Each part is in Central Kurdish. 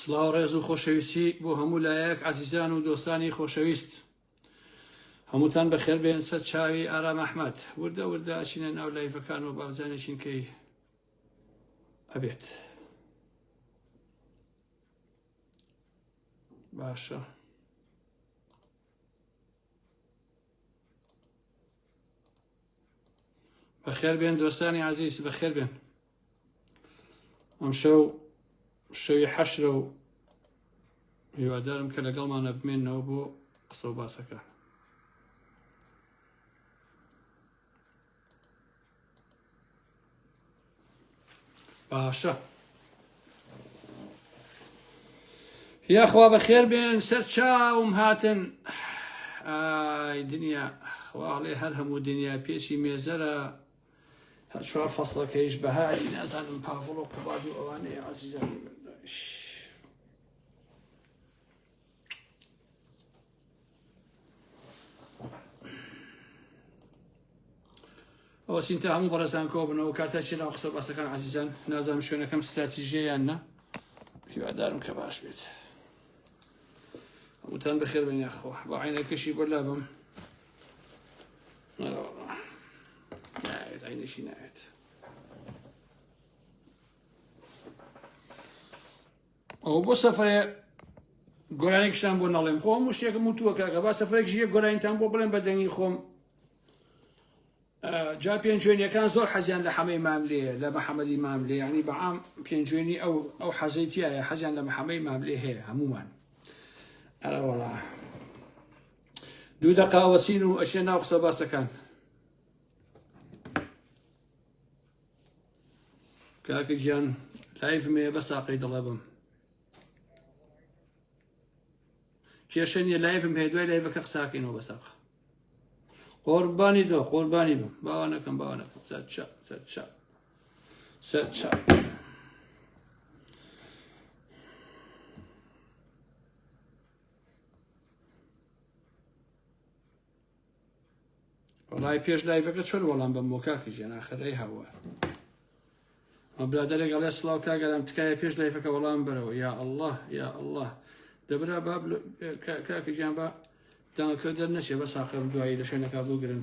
سڵاو ڕێز و خۆشەویستی بۆ هەموو لایەک عزیزان و دۆستانی خۆشەویست هەمووتان بەخێر بێن سەر چاوی ئارام ئەحمد وردە وردە ئەچینە ناو لایڤەکان و بابزانێکین کەی ئەبێت باشە بەخێر بێن دۆستانی عزیز بەخێر بێن ئەمشەو شەوی حەشرە و هیوادارم کە لەگەڵمانە بمێنەوە بۆ قسە و باسەکان باشە یاخوا بەخێر بێن سەر چاوم هاتن ئای دنیا خواڵێ هەر هەموو دنیا پێچی مێزەرە هەر چوار فەسڵەکەیش بەهاری نازانم پاڤڵ و قوباد و ئەوانەیە عەزیزانی من ئەوە سینتا هەموو بەڕێزان کۆ بنەوە کاتە چی ناو قسە باسەکان عزیزان نازانم شوێنەکەم ستراتیژیە یان نا هیوادارم کە باش بێت هەمووتان بەخێر بن یاخوا با عینەکەشی بۆ لابم ناوێت عینەشی ناوێت ئەوە بۆ سەفرێ گۆرانێکشتان بۆ نەڵێم خۆ هەموو شتێکم وتووە کاکە با سەفرێک ژیە گۆرانیتان بۆ بڵێم بە دەنگی خۆم جا پێنجوێنیەکان زۆر حەزیان لە حەمەی ماملێ لە محەممەدی ماملێ ینی بەعام پێنجوێنی ئەو ئەو حەزەی تایە حەزیان لە محەمەی ماملێ هەیە هەمومان ئەرەوەڵا دوو دەقا وەسین و ئەشێ ناو قسە باسەکان کاکە گیان لایڤم هەیە بە ساقەی دڵە بم کێشە نییە لایڤم هەیە دوای لایڤەکە قساکەینەوە بە ساقە قۆربانی تۆ قۆربانی بم باوا نەکەم باوا نەکەم سەر چا سەر چا سەر چا وەڵای پێش لایڤەکە چۆن وەڵام بەم بۆ کاکە گیان ئاخر ئەی هاوار ئەم برادەرێک ئەڵێ سڵاو کاک ئارام تکایە پێش لایڤەکە وەڵام بەرەوە یا ئەڵڵا یا ئەڵڵا دەبرا با کاکە گیان با دەنگەکە دەرنەچێ بەس ئاخر دوایی لە شوێنەکە بگرن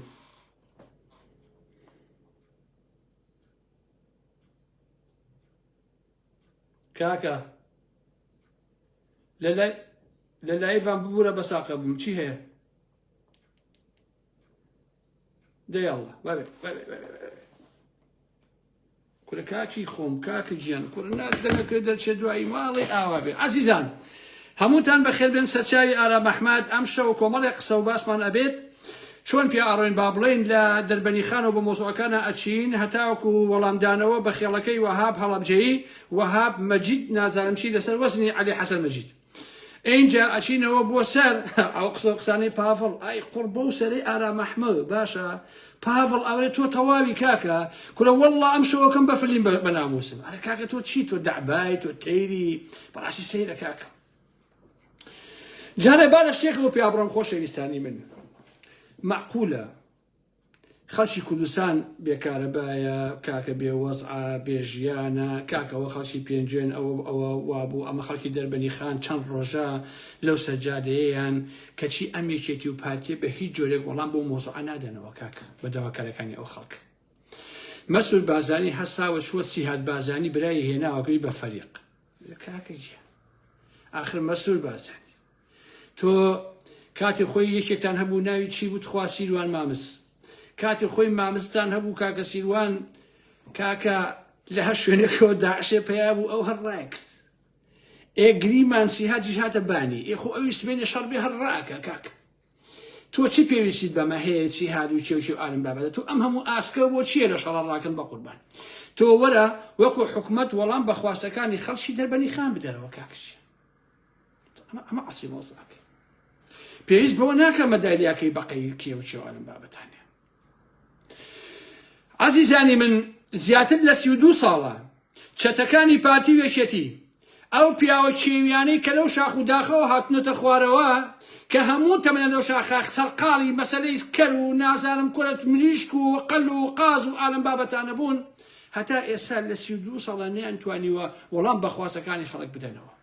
کاکە لە لای لە لایڤان ببوورە بەساقە بووم چی هەیە دەی ئەڵڵا بەێ بەێ بەێ بەێ کورە کاکی خۆم کاکە گیان کورە نا دەنگەکە دەرچێ دوایی ماڵی ئاوا بێ عەزیزان هەمووتان بەخێر بێن سەرچاوی ئارام ئەحمەد ئەم شەو کۆمەڵێک قسە و باسمان ئەبێت چۆن پێ ئاڕۆین با بڵێین لە دەربەنیخانەوە بە مۆزوعەکانە ئەچین هەتاوەکو وەڵامدانەوە بە خێڵەکەی وەهاب هەڵەبجەیی وەهاب مەجید نازانم چی لەسەر وەزنی عەلی حەسەن مەجید ئینجا ئەچینەوە بۆ سەر ئەو قسە قسانەی پاڤڵ ئای قوڕ بەو سەرەی ئارام ئەحمە باشە پاڤڵ ئەوێ تۆ تەواوی کاکە کورە والله ئەم شەوەکەم بە فلیم بە ناموسم ئەرە کاکە تۆ چی تۆ دەعبای تۆ تەیری بەڕاستی سەیرە کاکە جارێ با لە شتێکەوە پیا بڕۆم خۆشەویستانی من معقولە خەڵکی کوردستان بێ کارەبایە کاکە بێ وەزعە بێ ژیانە کاکەوە خەڵکی پێنجوێن ئەوە ئەوە وابوو ئەمە خەڵکی دەربەنی خان چەند ڕۆژە لەو سەجادەیەیان کەچی ئەم یەکێتی و پارتیە بە هیچ جۆرێک وەڵام بۆ مۆزوعە نادەنەوە کاکە بە داواکارەکانی ئەو خەڵکە مەسرور بازانی هەساوە چووە سیهات بازانی برای هێناوە گوی بە فەریق کاکە گیان ئاخر مەسرور بازانی تۆ کاتی خۆی یەکێکتان هەبوو ناوی چی بوو تخوا سیروان مامز کاتی خۆی مامزتان هەبوو کاکە سیروان کاکە لە هەر شوێنێکەوە داعشێ پەیا بوو ئەو هەر ڕایکرد ئێ گریمان سیهاتیش هاتە بانی ئێ خۆ ئەویش سبەینێ شەڕ بێ هەر ڕاکە کاکە تۆ چی پێویستیت بەمە هەیە چی هاد و کێو کێو ئالم بابەتە تۆ ئەم هەموو ئاسکە بۆ چییە لە شەڕە ڕاکەن بە قوربان تۆ وەرە وەکو حکومەت وەڵام بە خواستەکانی خەڵکی دەربەنی خان بدەرەوە کاکش ئەمە ئەمە ئەسی مۆزاکە پێویست بەوە ناکە مەدالیاکەی بەقەی کێ و کێوانم بابەتانە عزیزانی من زیاتر لە 32 ساڵە چەتەکانی پارتی و یەکێتی ئەو پیاوە کێویانەی کە لەو شاخ و داخەوە هاتنەتە خوارەوە کە هەموو تەمەنە لەو شاخە سەرقاڵی مەسەلەی کەر و نازانم کورە مریشک و قەل و قاز و ئالم بابەتانە بوون هەتا ئێستا لە 32 ساڵە نەیانتوانیوە وەڵام بە خواستەکانی خەڵک بدەنەوە.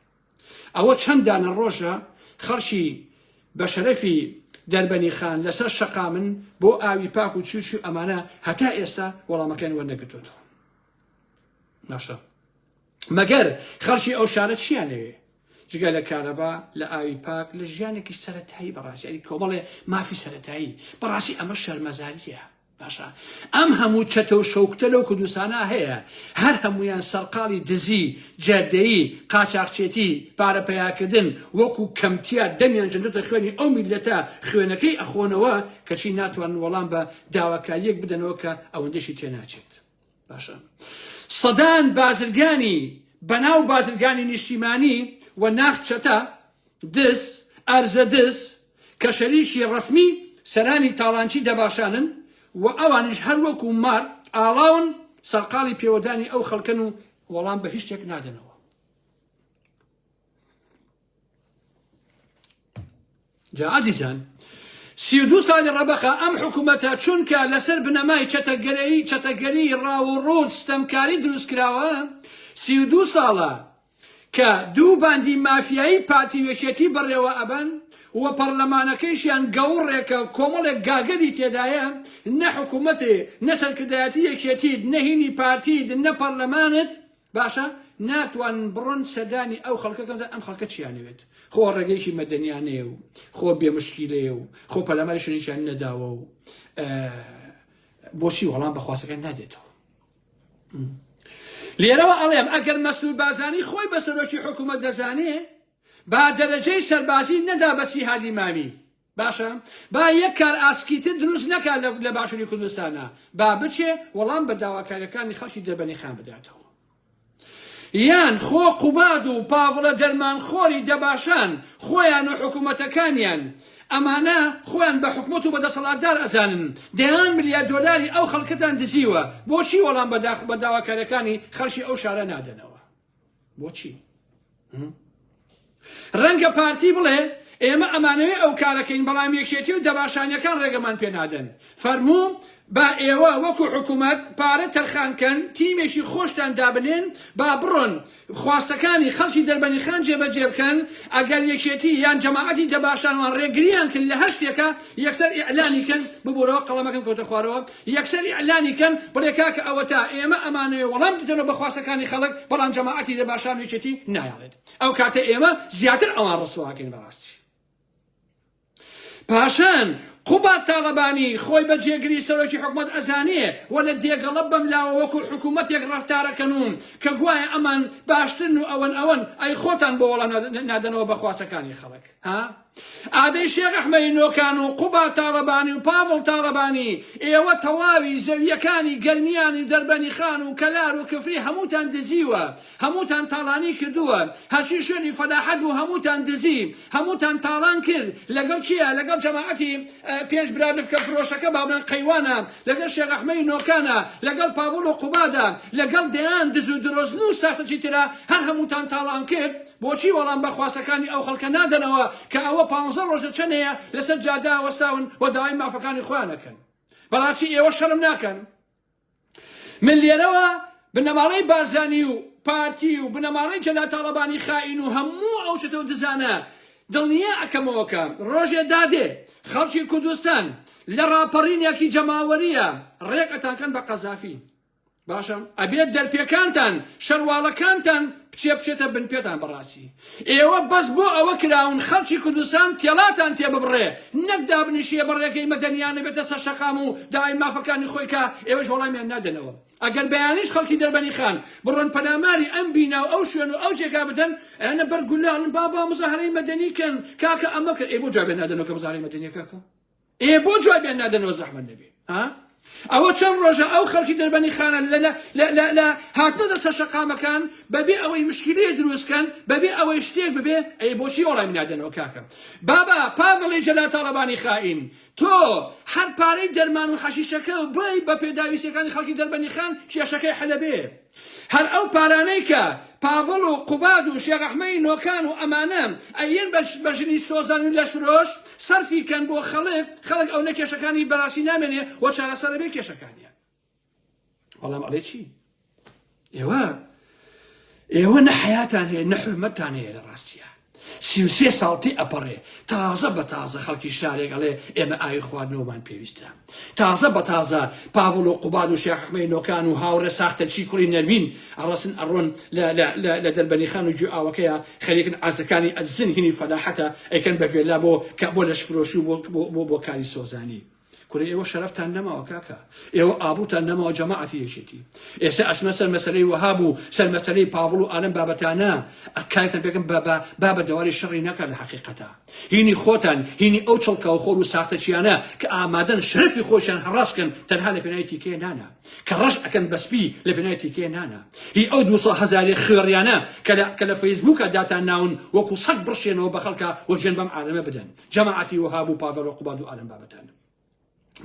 ئەوە چەند دانە ڕۆژە خەڵکی بە شەرەفی دەربەنی خان لەسەر شەقامن بۆ ئاوی پاک و چی و ئەمانە هەتا ئێستا وەڵامەکەیان وەرنەگرتووەتەوە. باشە مەگەر خەڵکی ئەو شارە چیان لەوێ جگە لە کارەبا لە ئاوی پاک لە ژیانێکی سەتایی بەڕاستی ئەری کۆمەڵێ مافی سەتایی بەڕاستی ئەمە شەرمەزاریە باشە ئەم هەموو چەتە و شەوکتە لەو کوردستانە هەیە هەر هەمویان سەرقاڵی دزی جەردەیی قاچاخچێتی پارە پەیاکردن وەکو کەمتیا دەمیان ژەندۆتە خوێنی ئەو میللەتە خوێنەکەی ئەخۆنەوە کەچی ناتوانن وەڵام بە داواکاریەک بدەنەوە کە ئەوەندەشی تێناچێت باشە سەدان بازرگانی بەناو بازرگانی نیشتیمانی و ناخ چەتە دز ئەرزە دز کە شەریکی ڕەسمی سەرانی تاڵانچی دەباشانن و ئەوانیش هەر وەکو مار ئاڵاون سەرقاڵی پێوەدانی ئەو خەڵکەن و وەڵام بە هیچ شتێک نادەنەوە. جا ئازیزان 32 ساڵی ڕەبەقە ئەم حکوومەتە چونکە لەسەر بنەمای چەتەگەرەیی چەتەگەری ڕاو و ڕووت ستەمکاری دروست کراوە 32 ساڵە کە دوو باندی مافیایی پارتی و یەکێتی بەڕێوە ئەبەن و پەڕلەمانەکەیشیان گەوڕێکە کۆمەڵێک گاگەری تێدایە نە حکوومەتێ نە سەرکردایەتی یەکێتیت نە هینی پارتیت نە پەڕلەمانت باشە ناتوانن بڕۆن سەردانی ئەو خەڵکە کەن ئەم خەڵکە چیانەوێت خۆ ڕێگەیەکی مەدەنیانەیە و خۆ بێ مشکیلەیە و خۆ پەلاماری شوێنێکیان نەداوە و بۆچی وەڵام بە خواستەکان نادێتەوە لێرەوە ئەڵێم ئەگەر مەسرور بارزانی خۆی بە سەرۆکی حکوومەت دەزانێ با دەرەجەی سەربازی نەدا بە سیهادی مامی باشە با یەک کار ئاسکیتر دروست نەکات لە باشووری کوردستانە با بچێ وەڵام بە داواکاریەکانی خەڵکی دەربەنی خان بداتەوە یان خۆ قوباد و پاڤڵە دەرمانخۆری دەباشان خۆیان و حکوومەتەکانیان ئەمانە خۆیان بە حکومەت و بە دەسەڵاتدار ئەزانن دەیان ملیار دۆلاری ئەو خەڵکەتان دزیوە بۆچی وەڵام بە داواکاریەکانی خەڵکی ئەو شارە نادەنەوە بۆچی؟ ڕەنگە پارتی بڵێ ئێمە ئەمانەوێ ئەو کارەکەین بەڵام یەکێتی و دەباشانیەکان ڕێگەمان پێ نادەن فەرموو با ئێوە وەکو حکوومەت پارە تەرخان کەن تیمێکی خۆشتان دابنێن با بڕۆن خواستەکانی خەڵکی دەربەنیخان جێبەجێ بکەن ئەگەر یەکێتی یان جەماعەتی دەباشان وان ڕێگریان کرد لە هەر شتێکە یەکسەر ئیعلانی کەن ببورەوە قەڵەمەکەم کەوتە خوارەوە یەکسەر ئیعلانی کەن بڵێ کاکە ئەوەتا ئێمە ئەمانەوێ وەڵام بدەنەوە بە خواستەکانی خەڵک بەڵام جەماعەتی دەباشان و یەکێتی نایەڵێت ئەو کاتە ئێمە زیاتر ئەوان ڕسواکەین بەڕاستی پاشان قوباد تاڵەبانی خۆی بە جێگری سەرۆکی حکومەت ئەزانێ و لە دێگەڵە بەم لاوە وەکو حکومەتێک ڕەفتارەکەن و کە گوایە ئەمان باشترن و ئەوەن ئەوەن ئەی خۆتان بۆ وەڵام نادەنەوە بە خواستەکانی خەڵک ها ئادەی شێخ ئەحمەدی نۆکان و قوباد تاڵەبانی و پاڤڵ تاڵەبانی ئێوە تەواوی زەویەکانی گەرمیانی و دەربەنیخان و کەلار و کفری هەمووتان دزیوە هەمووتان تاڵانی کردووە هەرچی شوێنی فەلاحەت بوو هەمووتان دزی هەمووتان تاڵان کرد لەگەڵ کێیە لەگەڵ جەماعەتی پێنج برا نفکە فرۆشەکە با بڵێن قەیوانە لەگەڵ شێخ ئەحمەدی نۆکانە لەگەڵ پاڤڵ و قوبادە لەگەڵ دەیان دز و درۆزن و ساختەچی ترە هەر هەمووتان تاڵان کرد بۆچی وەڵام بە خواستەکانی ئەو خەڵکە نادەنەوە کە ئەوە پانزە ڕۆژە چەنەیە لەسەر جادە وەستاون و داوای مافەکانی خۆیان ئەکەن بەڕاستی ئێوە شەرم ناکەن من لێرەوە بنەماڵەی بارزانی و پارتی و بنەماڵەی جەلال تاڵەبانی خائین و هەموو ئەو چەتە و دزانە دڵنیا ئەکەمەوە کە ڕۆژێ دادێ خەڵکی کوردستان لە ڕاپەڕینێکی جەماوەریە ڕێک ئەتانکەن بە قەزافی باشە ئەبێت دەرپێکانتان شەرواڵەکانتان بچێ بچێتە بن پێتان بەڕاستی ئێوە بەس بۆ ئەوە کراون خەڵکی کوردستان تێڵاتان تێ ببڕێ نەک دابنیشێ بە ڕێگەی مەدەنیانە بێتە سەر شەقام و داوای مافەکانی خۆی کا ئێوەش وەڵامیان نادەنەوە ئەگەر بەیانیش خەڵکی دەربەنی خان بڕۆن پەلاماری ئەم بینا و ئەو شوێن و ئەو جێگا بدەن ئەیانە بەر گولە ئەڵێن بابا مزاهرەی مەدەنی کەن کاکە ئەمە بکەن ئێ بۆ جوابیان نادەنەوە کە مزاهرەی مەدەنیە کاکە ئێ بۆ جوابیان نادەنەوە زەحمەت نەبێ ها ئەوە چەند ڕۆژە ئەو خەڵکی دەربەنی خانە لە لە لە لە هاتنە سەر شەقامەکان بەبێ ئەوەی مشکلەیە دروستکەن بەبێ ئەوەی شتێک ببێ ئەی بۆچی وەڵامی نادەنەوە کاکە بابا پاڤڵی جەلال تاڵەبانی خائین تۆ هەر پارەی دەرمان و حەشیشەکە بی بە پێداویستیەکانی خەڵکی دەربەنی خان کێشەکەی حەلەبێ هەر ئەو پارانەی کە پاڤڵ و قوباد و شێخ ئەحمەی نۆکان و ئەمانە ئەیەن بە ژنی سۆزان و لەشفرۆش سەرفی کەن بۆ خەڵک، خەڵک ئەونە کێشەکانی بەراستی نامێنێ و چارەسەر ئەبێ کێشەکانیان. بەڵام ئەڵێ چی؟ ئێوە. ئێوە نە حەیاتان هەیە نە حورمەتتان هەیە لە ڕاستیا 33 ساڵ تێ ئەپەڕێ تازە بە تازە خەڵکی شارێک ئەڵێ ئێمە ئاوی خواردنەوەمان پێویستە تازە بە تازە پاڤڵ و قوباد و شێخ ئەحمەی نۆکان و هاوڕێ ساختەچی کوڕی نەروین ئەڕەسن ئەڕۆن لە دەربەنیخان و گوێ ئاوەکەیە خەریکن عەرزەکانی ئەدزن هینی فەلاحەتە ئەیکەن بە ڤێلا بۆ کە بۆ لەشفرۆشی و بۆ بۆ کاری سۆزانی. کورە ئێوە شەرەفتان نەماوە کاکە ئێوە ئابڕوتان نەماوە جەماعەتی یەکێتی ئێستا ئەچنە سەر مەسەلەی وەهاب و سەر مەسەلەی پاڤڵ و ئالەم بابەتانە کارتان پێکەم بە بە با بە دەواری شەڕی نەکات لە حەقیقەتا هینی خۆتان هینی ئەو چڵکاوخۆر و ساختەچیانە کە ئامادەن شەرەفی خۆشیان هەڕاج کەن تەنها لە پێناوی تیکەیە نانە کە ڕەش ئەکەن بە سپی لە پێناوی تیکەیە نانە هی ئەو 200 هەزاری خوێڕیانە کە لە کە لە فەیسبووکە داتان ناون وەکو سەگ بڕشێنەوە بە خەڵکە و جوێن بەم عالەمە بدەن جەماعەتی وەهاب و پاڤێڵ و قوباد و ئالەم بابەتانە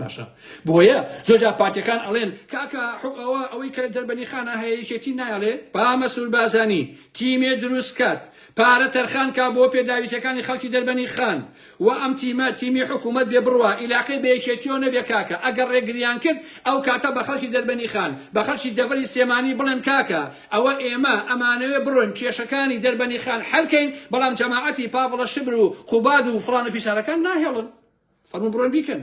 باشە بۆیە زۆر جار پارتیەکان ئەڵێن کاکە ئەوە ئەوەی کە لە دەربەنیخانە هەیە یەکێتی نایەڵێ با مەسرور بارزانی تیمێ دروست کات پارە تەرخان کا بۆ پێداویستیەکانی خەڵکی دەربەنی خان و ئەم تیمە تیمی حکوومەت بێ بڕوا ئیلاقەی بە یەکێتیەوە نەبێ کاکە ئەگەر ڕێگریان کرد ئەو کاتە بە خەڵکی دەربەنی خان بە خەڵکی دەڤەری سلێمانی بڵێن کاکە ئەوە ئێمە ئەمانەوێ بڕۆین کێشەکانی دەربەنی خان حەل کەین بەڵام جەماعەتی پاڤڵە شبر و قوباد و فڵان و فیسارەکان ناهێڵن فەرموو بڕۆن بیکەن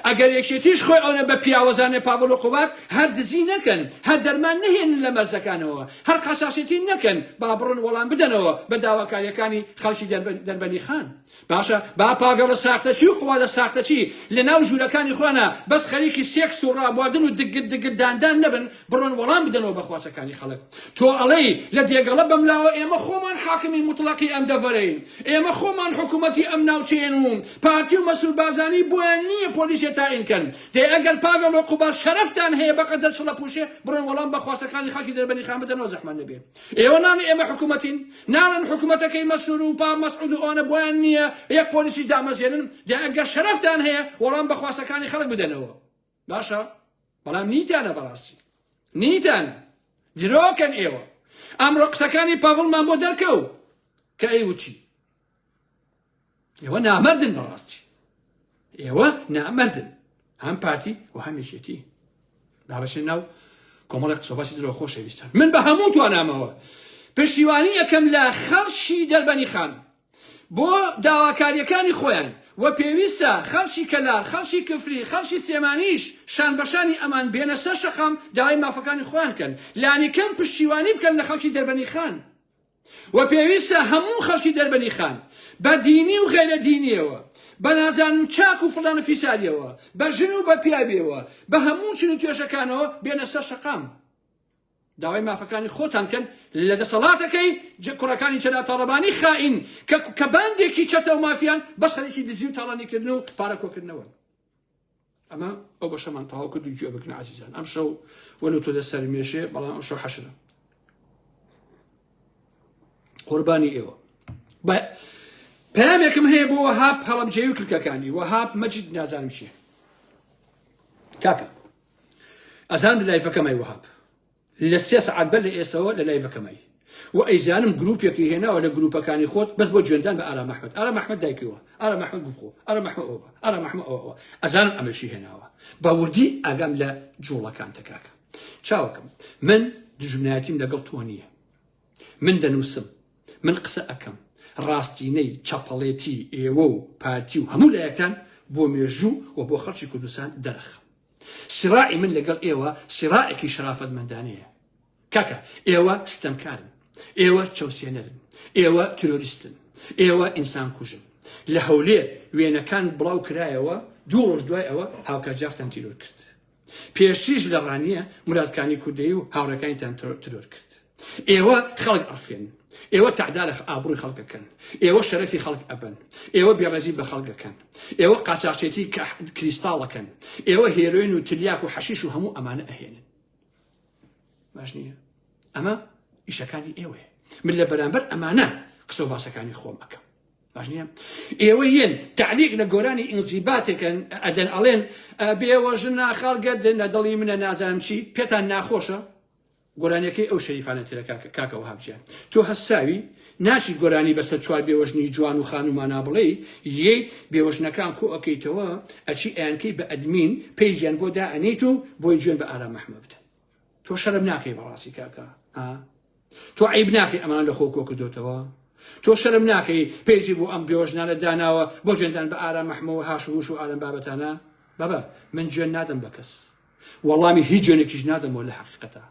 ئەگەر یەکێتیش خۆی ئەونە بە پیاوەزانێ پاڤڵ و قوباد هەر دزی نەکەن هەر دەرمان نەهێنن لە مەرزەکانەوە هەر قاچاخچێتی نەکەن با بڕۆن وەڵام بدەنەوە بە داواکاریەکانی خەڵکی دەربەنی خان باشە با پاڤێڵە ساختەچی و قوادە ساختەچی لە ناو ژوورەکانی خۆیانا بەس خەریکی سێکس و ڕابواردن و دگت دگت داندان نەبن بڕۆن وەڵام بدەنەوە بە خواستەکانی خەڵک تۆ ئەڵێی لە دێگەڵە بەملاوە ئێمە خۆمان حاکمی موتڵەقی ئەم دەڤەرەین ئێمە خۆمان حکوومەتی ئەم ناوچەیەن و پارتی و مەسرور بارزانی بۆیان نییە پۆلیسێ تاعین کەن دەی ئەگەر پاڤێڵ و قوباد شەرەفتان هەیە بەقەدەر چڵە پوشێ بڕۆن وەڵام بە خواستەکانی خەڵکی دەربەنیخان بدەنەوە زەحمەت نەبێ ئێوە ناڵێن ئێمە حکومەتین؟ ناڵێن حکومەتەکەی مەسرور و پا مەسعود و ئەوانە بۆیان نییە یەک پۆلیسیش دامەزێنن؟ دە ئەگەر شەرەفتان هەیە وەڵام بە خواستەکانی خەڵک بدەنەوە. باشە بەڵام نیتانە بەڕاستی نیتانە درۆکەن ئێوە. ئەمڕۆ قسەکانی پاڤڵمان بۆ دەرکەو کە ئەیوت چی. ئێوە نامەردن بەڕاستی ئێوە نامەردن هەم پارتی و هەم یەکێتی بابەچێ ناو کۆمەڵی قسەباسی درۆ خۆشەویستان من بە هەموو توانامەوە پشتیوانی یەکەم لە خەڵکی دەربەنی خان بۆ داواکاریەکانی خۆیان و پێویستە خەڵکی کەلار خەڵکی کفری خەڵکی سلێمانیش شان بەشانی ئەمان بێنە سەر شەقام داوای مافەکانی خۆیان کەن لانیکەم پشتیوانی بکەن لە خەڵکی دەربەنی خان وە پێویستە هەموو خەڵکی دەربەنیخان بە دینی و غەیرە دینیەوە بە نازانم چاک و فڵان و فیساریەوە بە ژن و بە پیاویەوە بە هەموو چین و توێژەکانەوە بێنە سەر شەقام داوای مافەکانی خۆتان کەن لە دەسەڵاتەکەی کوڕەکانی جەلال تاڵەبانی خائین کە کە باندێکی چەتە و مافیان بەس خەریکی دزی و تاڵانیکردن و پارە کۆکردنەوەن. ئەمە ئەو بەشەمان تەواو کرد و گوێ بگرن عزیزان ئەم شەو وەلو تۆ لەسەر مێشێ بەڵام ئەم شەو حەشرە قوربانی ئێوە پەیامێکم هەیە بۆ وەهاب هەڵەبجەی و کلکەکانی وەهاب مەجید نازانم چیە کاکە ئەزان لە لایفەکەمای وەهاب لە سێ سەعات بەر لە ئێستەوە لە لایڤەکەمای و ئەیزانم گروپێکی هێناوە لە گروپەکانی خۆت بەس بۆ جوێندان بە ئارام ئەحمەد ئارام ئەحمەد دایکیوە ئارام ئەحمەد گوخۆ ئارام ئەحمەد ئەوە ئارام ئەحمەد ئەوە ئەزانم ئەمەشی هێناوە بە وردی ئاگام لە جوڵەکانتە کاکە چاوەکەم من دوژمنایەتیم لەگەڵ تۆ نییە من دەنووسم من قسە ئەکەم ڕاستینەی چەپەڵێتی ئێوە و پارتی و هەموو لایەکتان بۆ مێژوو و بۆ خەڵکی کوردستان دەرەخم سیڕاعی من لەگەڵ ئێوە سیڕاعێکی شەرافەتمەندانەیە کاکە ئێوە ستەمکارن ئێوە چەوسێنەرن ئێوە ترۆریستن ئێوە ئینسان کوژن لە هەولێر وێنەکان بڵاو کرایەوە دوو ڕۆژ دوای ئەوە هاوکار جافتان تیرۆر کرد پێشتریش لە ڕانیە مرادکانی کوردەی و هاوڕێکانیتان ترۆر کرد ئێوە خەڵک ئەڕفێنن، ئێوە تەعدا لە ئابڕووی خەڵک ئەکەن، ئێوە شەرەفی خەڵک ئەبەن، ئێوە بێڕێزی بە خەڵک ئەکەن، ئێوە قاچاخچێتی کریستاڵ ئەکەن، ئێوە هێرۆین و تلیاک و حەشیش و هەموو ئەمانە ئەهێنن. باش نییە؟ ئەمە ئیشەکانی ئێوەیە. من لە بەرامبەر ئەمانە قسە و باسەکانی خۆم ئەکەم. باش نییە؟ ئێوە یەن تەعلیق لە گۆرانی ئینزیباتێکن ئەدەن ئەڵێن بێوەژنە خەڵگەردن لە دڵی منە نازانم چی پێتان ناخۆشە گۆرانیەکەی ئەو شەریفانە ترە کاکە کاکە وەهاب گیان تۆ هەستاوی ناچیت گۆرانی بەسەر چوار بێوەژنی جوان و خانومانا بڵێی یەیت بێوەژنەکان کۆ ئەکەیتەوە ئەچی ئەیانکەی بە ئەدمین پەیجیان بۆ دائەنێیت و بۆی جوێن بە ئارام ئەحمە بدەن تۆ شەرم ناکەی بەڕاستی کاکە ها. تۆ عیب ناکەی ئەمان لە خۆ کۆ کردۆتەوە؟ تۆ شەرم ناکەی page ی بۆ ئەم بێوەژنانە داناوە بۆ جوێندان بە ئارام ئەحمە و هاش و هوش و ئالەم بابەتانە؟ بابە من جوێن نادەم بە کەس وەڵامی هیچ جوێنێکیش نادەمەوە لە حەقیقەتا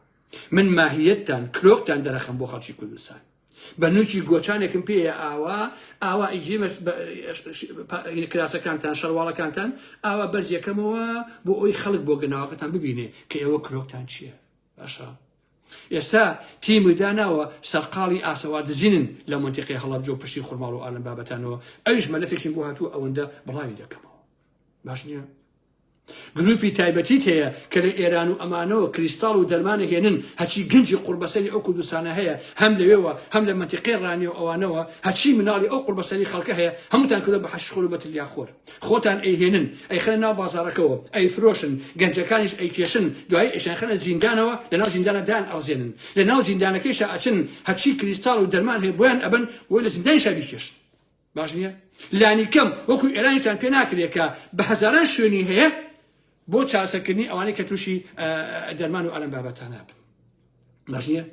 من ماهیەتتان کرۆکتان دەرەخەم بۆ خەڵکی کوردستان بە نوکی گۆچانێکم پێیە ئاوا ئاوا ئیگیمە کراسەکانتان شەرواڵەکانتان ئاوا بەرز یەکەمەوە بۆ ئەوی خەڵک بۆ گەناوەکەتان ببینێ کە ئێوە کرۆکتان چییە باشە ئێستا تیمی داناوە سەرقاڵی ئاسەوار دزینن لە مەنتیقەی هەڵەبجە و پشتی خورماڵ و ئالەم بابەتانەوە ئەویش مەلەفێکیم بۆ هاتووە ئەوەندە بڵاوی دەکەمەوە باش نییە گروپی تایبەتیت هەیە کە لە ئێران و ئەمانەوە کریستاڵ و دەرمانە هێنن هەچی گەنجی قوڕبەسەری ئەو کوردستانە هەیە هەم لەوێوە هەم لە مەنتیقەی ڕانیە و ئەوانەوە هەچی مناڵی ئەو قوڕبەسەری خەڵکە هەیە هەمووتان کردوە بە حەشیشخۆر و بە تلیاکخۆر خۆتان ئەیهێنن ئەیخەنە ناو بازاڕەکەوە ئەیفرۆشن گەنجەکانیش ئەیکێشن دوایی ئەیشانخەنە زیندانەوە لەناو زیندانە دایان ئەڕزێنن لەناو زیندانەکەیشا ئەچن هەرچی کریستاڵ و دەرمان هەیە بۆیان ئەبەن بۆی لە زیندانیشا بیکێشن باش نییە لانیکەم وەکو ئێرانیشتان پێ ناکرێت کە بە هەزاران شوێنی هەیە بۆ چارەسەرکردنی ئەوانەی کە تووشی دەرمان و ئالەم بابەتانە بن باش نییە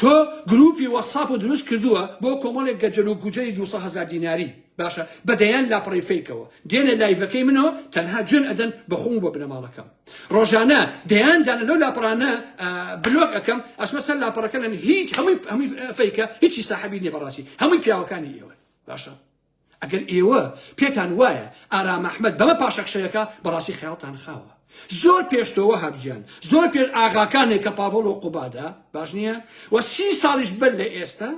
تۆ گروپی وەتساپ و دروست کردووە بۆ کۆمەڵێک گەجەل و گوجەری 200 هزار دیناری باشە بە دەیان لاپەڕی fake ەوە دێنە live ەکەی منەوە تەنها جوێن ئەدەن بە خۆم و بە بنەماڵەکەم ڕۆژانە دەیان دانە لەو لاپەڕانە بلۆک ئەکەم ئەچمە سەر لاپەڕەکە لەن هیچ هەمووی هەمووی fake ە هیچی ساحەبی نییە بەڕاستی هەمووی پیاوەکانی ئێوە باشە ئەگەر ئێوە پێتان وایە ئارام ئەحمەد بەمە پاشەکشەیەکە بەڕاستی خەیاڵتان خاوە زۆر پێش تۆ وەهاب گیان زۆر پێش ئاغاکانێک کە پاڤڵ و قوبادە باش نییە و سی ساڵیش بەر لە ئێستا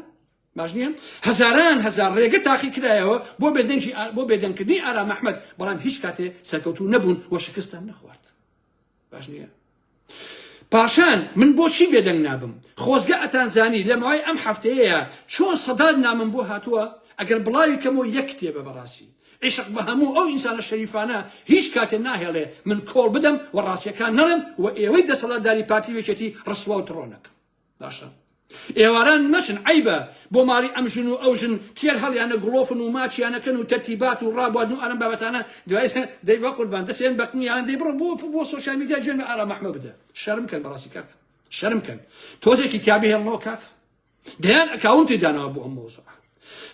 باش نییە هەزاران هەزار ڕێگە تاقی کرایەوە بۆ بێدەنگی بۆ بێدەنگکردنی ئارام ئەحمەد بەڵام هیچ کاتێ سەرکەوتوو نەبوون و شکستان نەخوارد باش نییە پاشان من بۆچی بێدەنگ نابم؟ خۆزگە ئەتانزانی لە ماوەی ئەم هەفتەیەیا چۆن سەدان نامەم بۆ هاتووە ئەگەر بڵاوی کەمەوە یەک کتێبە بەڕاستی عیشق بە هەموو ئەو ئینسانە شەریفانە هیچ کاتێ ناهێڵێ من کۆڵ بدەم و ڕاستیەکان نەڵێم و ئێوەی دەسەڵاتداری پارتی و یەکێتی ڕسوا و تڕۆ نەکەم باشە ئێواران مەچن عەیبە بۆ ماڵی ئەم ژن و ئەو ژن تێر هەڵیانە گڵۆفن و ماچیانەکەن و تەرتیبات و ڕابواردن و ئەم بابەتانە دوای دەی بە قوربان دەسێن بەقنیان دەی بڕۆ بۆ بۆ social media جوێن بە ئارام ئەحمە بدە شەرم کەن بەڕاستی کاک شەرم کەن تۆزێکی تیا بهێڵنەوە کاک دەیان account ی داناوە بۆ ئەم مەوزوعە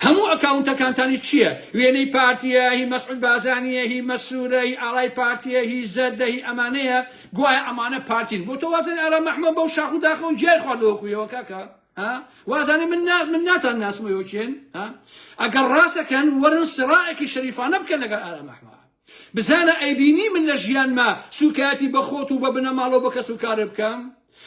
هەموو ئەکاونتەکانتانیش چییە؟ وێنەی پارتییە، هی مەسعود بارزانییە، هی مەسرورە، هی ئاڵای پارتییە، هی زەردە، هی ئەمانەیە، گوایە ئەمانە پارتین. بۆ تۆ وازانی ئارام ئەحمەد بەو شاخ و داخەوە گیای خواردووە وەکو ئێوە کاکە؟ ها؟ وازانی من نا من ناتان ناسم ئێوە کێن؟ ها؟ ئەگەر ڕاستەکەن وەرن سڕاعێکی شەریفانە بکەن لەگەڵ ئارام ئەحمەد. بزانە ئەیبینی من لە ژیانما سوکایەتی بە خۆت و بە بنەماڵە و بە کەس و کارت بکەم؟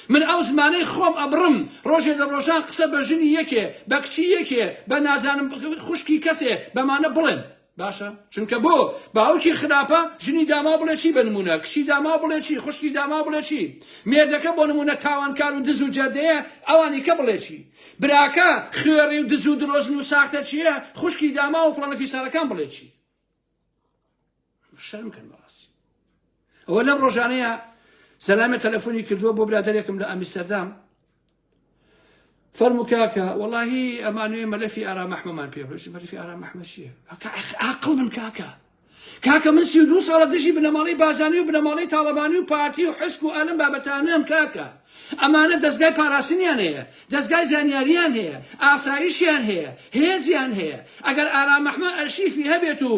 من ئەو زمانەی خۆم ئەبڕم ڕۆژێ لە ڕۆژان قسە بە ژنی یەکێ بە کچی یەکێ بە نازانم خوشکی کەسێ بەمانە بڵێم باشە چونکە بۆ باوکی خراپە ژنی داماو بڵێ چی بە نمونە کچی داماو بڵێ چی خوشکی داماو بڵێ چی مێردەکە بۆ نمونە تاوانکار و دز و جەردەیە ئەوانی کە بڵێ چی براکە خوێڕی و دز و درۆزن و ساختە چییە خوشکی داماو و فڵانە فیسارەکان بڵێ چی شەرم کەن بەڕاستی ئەوە لەم ڕۆژانەیە سەلامە تەلەفۆنی کردووە بۆ برادێکم لە ئەمیستەردام فەرمو کاکە وەڵاهی ئەمانوێ مەلەفی ئارام ئەحمەمان پێ بڵێ مەلەفی ئارام ئەحمە چییە عاقڵ بن کاکە کاکە من 32 ساڵە دژی بنەماڵەی بازانی و بنەماڵەی تاڵەبانی و پارتی و حسک و ئالم بابەتانەم کاکە ئەمانە دەزگای پاراستنیان هەیە، دەزگای زانیاریان هەیە، ئاسایشیان هەیە، هێزیان هەیە، ئەگەر ئارام ئەحمە ئەرشیفی هەبێت و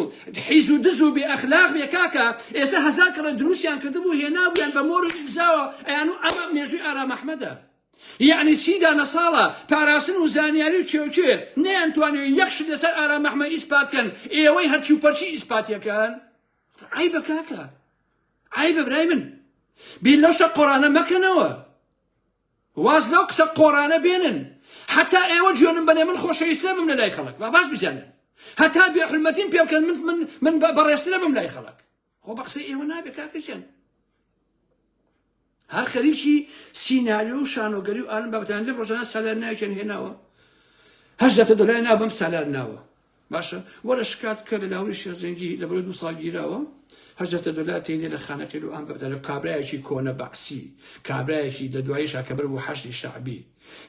حیز و دز و بێ ئەخلاق بێ کاکە ئێستا هەزار کەڵێ دروستیان کردبوو هێنابوویان بە مۆر و ئیمزاوە ئەیان و ئەمە مێژووی ئارام ئەحمەدە یەعنی سی دانە ساڵە پاراستن و زانیاری و کێوکێ نەیانتوانیوە یەک شت لەسەر ئارام ئەحمە ئیسپات کەن ئێوەی هەرچی و پەرچی ئیسپاتیەکەن عەیبە کاکە عەیبە برای من بیر لەو شتە قۆڕانە مەکەنەوە واز لەو قسە قۆڕانە بێنن حتا ئێوە جوێنم بەنێ من خۆشەویسترە بم لە لای خەڵک با باش بزانن هەتا بێ حرمەتیم پێ بکەن من من من بەڕێزترە بم لای خەڵک خۆ بە قسەی ئێوە نابێ کاکە گیان هەر خەریکی سیناریۆ و شانۆگەری و ئالم بابەتان لەم ڕۆژانە سالار ناوێکیان هێناوە هەشت دەفتەر دۆلاری ناوە بەم سالار ناوە باشە وەرە شکات بکە لە لاهوری شێخ جەنگی لە بەرەی دوو ساڵ گیراوە هەشت دەفتەر دۆلار تێنێ لە خانەقین و ئەم بەردە لە کابرایەکی کۆنە بەعسی کابرایەکی لە دواییشا کە بەر بوو حەشدی شەعبی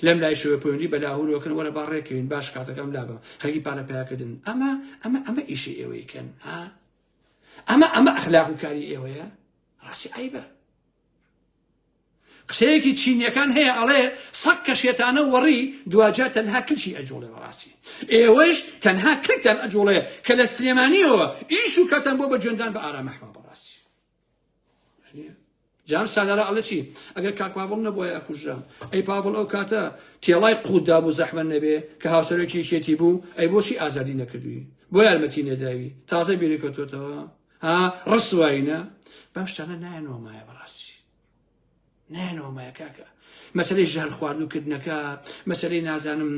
لەم لایشەوە پەیوەندی بە لاهورەوە کردن وەرە با ڕێکەوین با شکاتەکەم لابەم خەریکی پارە پەیاکردن ئەمە ئەمە ئەمە ئیشی ئێوەی کەن ها ئەمە ئەمە ئەخلاق و کاری ئێوەیە ڕاستی عەیبە. قسەیەکی چینیەکان هەیە ئەڵێ سەگ کە شێتانە وەڕی دواجار تەنها کلکی ئەجوڵێ بەڕاستی ئێوەش تەنها کلکتان ئەجوڵێ کە لە سلێمانیەوە ئیش و کاتان بۆ بە جوێندان بە ئارام ئەحمە بەڕاستی جام سالارە ئەڵێ چی ئەگەر کاک پاڤڵ نەبووە ئەکوژرام ئەی پاڤڵ ئەو کاتە تێڵای قوت دابوو زەحمە نەبێ کە هاوسەرۆکی یەکێتی بوو ئەی بۆچی ئازادی نەکردووی بۆ یارمەتی نەداوی تازە بیری کەوتۆتەوە ها ڕسواینە بەم شتانە نایەنەوە مایە بەڕاستی نایەنەوە مایە کاکە مەسەلەی ژەهر خواردوو کردنەکە مەسەلەی نازانم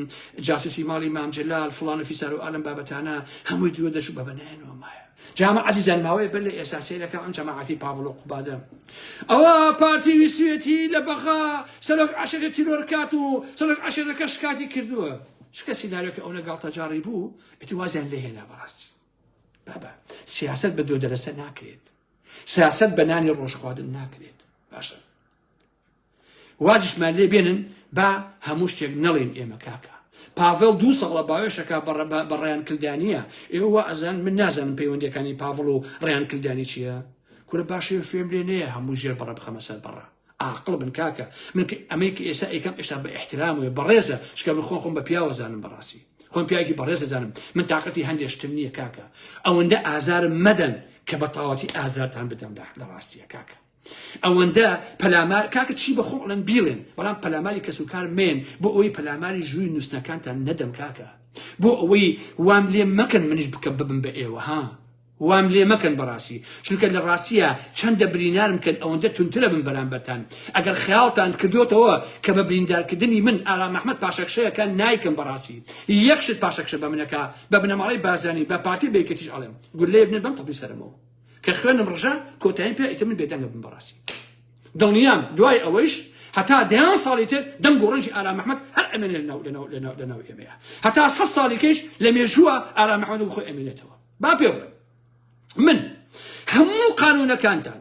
جاسوسی ماڵی مام جەلال فڵان و فیسار و ئالم بابەتانە هەمووی درۆ دەشوو بەبە نایەنەوە مایە جامە عەزیزان ماوەیە بەر لە ئێستا سەیرەکەم ئەم جەماعەتی پاڤڵ و قوبادە ئەوە پارتی ویستویەتی لە بەغا سەرۆک عەشیرە تیرۆر کات و سەرۆک عەشیرەکە شکاتی کردووە چکە سیناریۆکە ئەونە گاڵتەجاڕی بوو ئیتر وازیان لێ هێنا بەڕاستی بابە سیاسەت بە دۆدەرەسە ناکرێت سیاسەت بە نانی ڕۆژ خواردن ناکرێت باشە وازیشمان لێ بێنن با هەموو شتێک نەڵێن ئێمە کاکە پاڤێڵ دوو ساڵە باوێشەکە بە ڕیان کلدانیە ئێوە وا ئەزان من نازانم پەیوەندیەکانی پاڤڵ و ڕیان کلدانی چییە کورە باشێ فێم لێ نەیە هەموو ژێر بەڕە بخەمە سەر بەڕە ئاقڵ بن کاکە من ئەمەی کە ئێستا ئەیکەم ئێستا بە ئیحترام و بەڕێزە چکە من خۆم خۆم بە پیاوە زانم بەڕاستی خۆم پیاوێکی بەڕێزە زانم من تاقەتی هەندێک شتم نییە کاکە ئەوەندە ئازارم مەدەن کە بە تەواوەتی ئازارتان بدەم لە ڕاستیە کاکە ئەوەندە پەلامار کاکە چی بە خۆم ئەڵێن بیڵێن بەڵام پەلاماری کەس و کار مێن بۆ ئەوەی پەلاماری ژووری نووسنەکانتان نەدەم کاکە بۆ ئەوەی وام لێ مەکەن منیش بکەم ببم بە ئێوە ها وام لێ مەکەن بەڕاستی چونکە لە ڕاستیە چەندە برینارم کەن ئەوەندە تونترە بم بەرامبەرتان ئەگەر خەیاڵتان کردۆتەوە کە بە بریندارکردنی من ئارام ئەحمەد پاشەکشەیەکە نایکەم بەڕاستی یەک شت پاشەکشە بە منەکە بە بنەماڵەی بارزانی بە پارتی بە یەکێتیش ئەڵێم گوللەیە بنێن بەم تەپی سەرمەوە کە خوێنم ڕژا کۆتاییم پێ ئیتر من بێدەنگە بم بەڕاستی دڵنیام دوای ئەوەیش هەتا دەیان ساڵی تر دەنگ و ڕەنگی ئارام ئەحمەد هەر ئەمێنێ لەناو لەناو لەناو لەناو ئێمەیە هەتا سە ساڵیکەیش لە مێژووە ئارام ئەحمەد خۆی ئەمێنێتەوە با پێ بڵێم من هەموو قانونەکانتان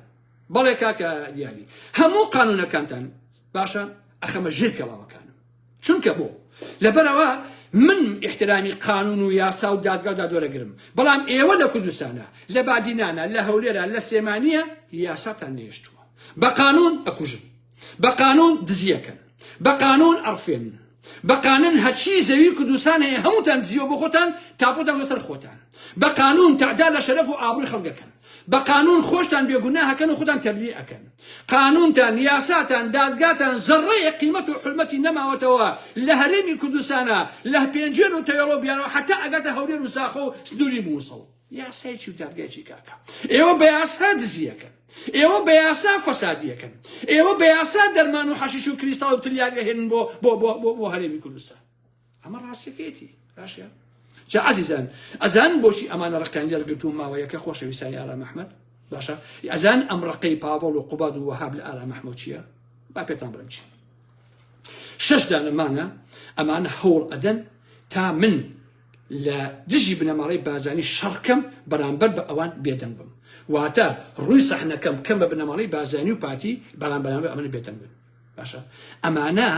بەڵێ کاکە دیاری هەموو قانونەکانتان باشە ئەخەمە ژێر پێڵاوەکانم چونکە بۆ؟ لەبەرئەوە من ئیحترامی قانون و یاسا و دادگا و دادوەرەگرم، بەڵام ئێوە لە کوردستانا، لە بادینانا، لە هەولێرا، لە سلێمانییە یاساتان نەهێشتووە. بە قانون ئەکوژن، بە قانون دزی ئەکەن، بە قانون ئەڕفێنن، بە قانون هەرچی زەوی کوردستان هەیە هەمووتان دزیوە بۆ خۆتان، تاپۆتان کردوە سەر خۆتان، بە قانون تەعدا لە شەرەف و ئابڕوی خەڵک ئەکەن. بە قانون خۆشتان بێ گوناه ئەکەن و خۆتان تەبریئ ئەکەن. قانونتان، یاساتان، دادگاتان زەڕەیەک قیمەت و حورمەتی نەماوەتەوە لە هەرێمی کوردستانا لە پێنجوێن و تەوێڵە و بیانەوە حەتا ئەگاتە هەولێر و زاخۆ و سنوری موسڵ. یاسای چی و دادگای چی کاکە؟ ئێوە بە یاسا دزی ئەکەن. ئێوە بە یاسا فەسادی ئەکەن. ئێوە بە یاسا دەرمان و حەشیش و کریستاڵ و تلیاک ئەهێنن بۆ بۆ بۆ بۆ هەرێمی کوردستان. ئەمە ڕاستیەکەیەتی باشە جا عەزیزان ئەزان بۆچی ئەمانە ڕقیان لێ ماوەیەکە خۆشەویستانی ئارام ئەحمەد باشە ئەزان ئەم ڕقەی پاڤڵ و قوباد و وەهاب لە ئارام ئەحمەد چییە با پێتان بڵێم چی شەش دانە مانگە ئەمانە هەوڵ ئەدەن تا من لە دژی بنەماڵەی بازانی شەڕکەم بەرامبەر بە ئەوان بێدەنگ بم واتە ڕووی سەحنەکەم کەم بە بنەماڵەی بازانی و پارتی بەڵام بەرامبەر ئەمە بێدەنگ بن باشە ئەمانە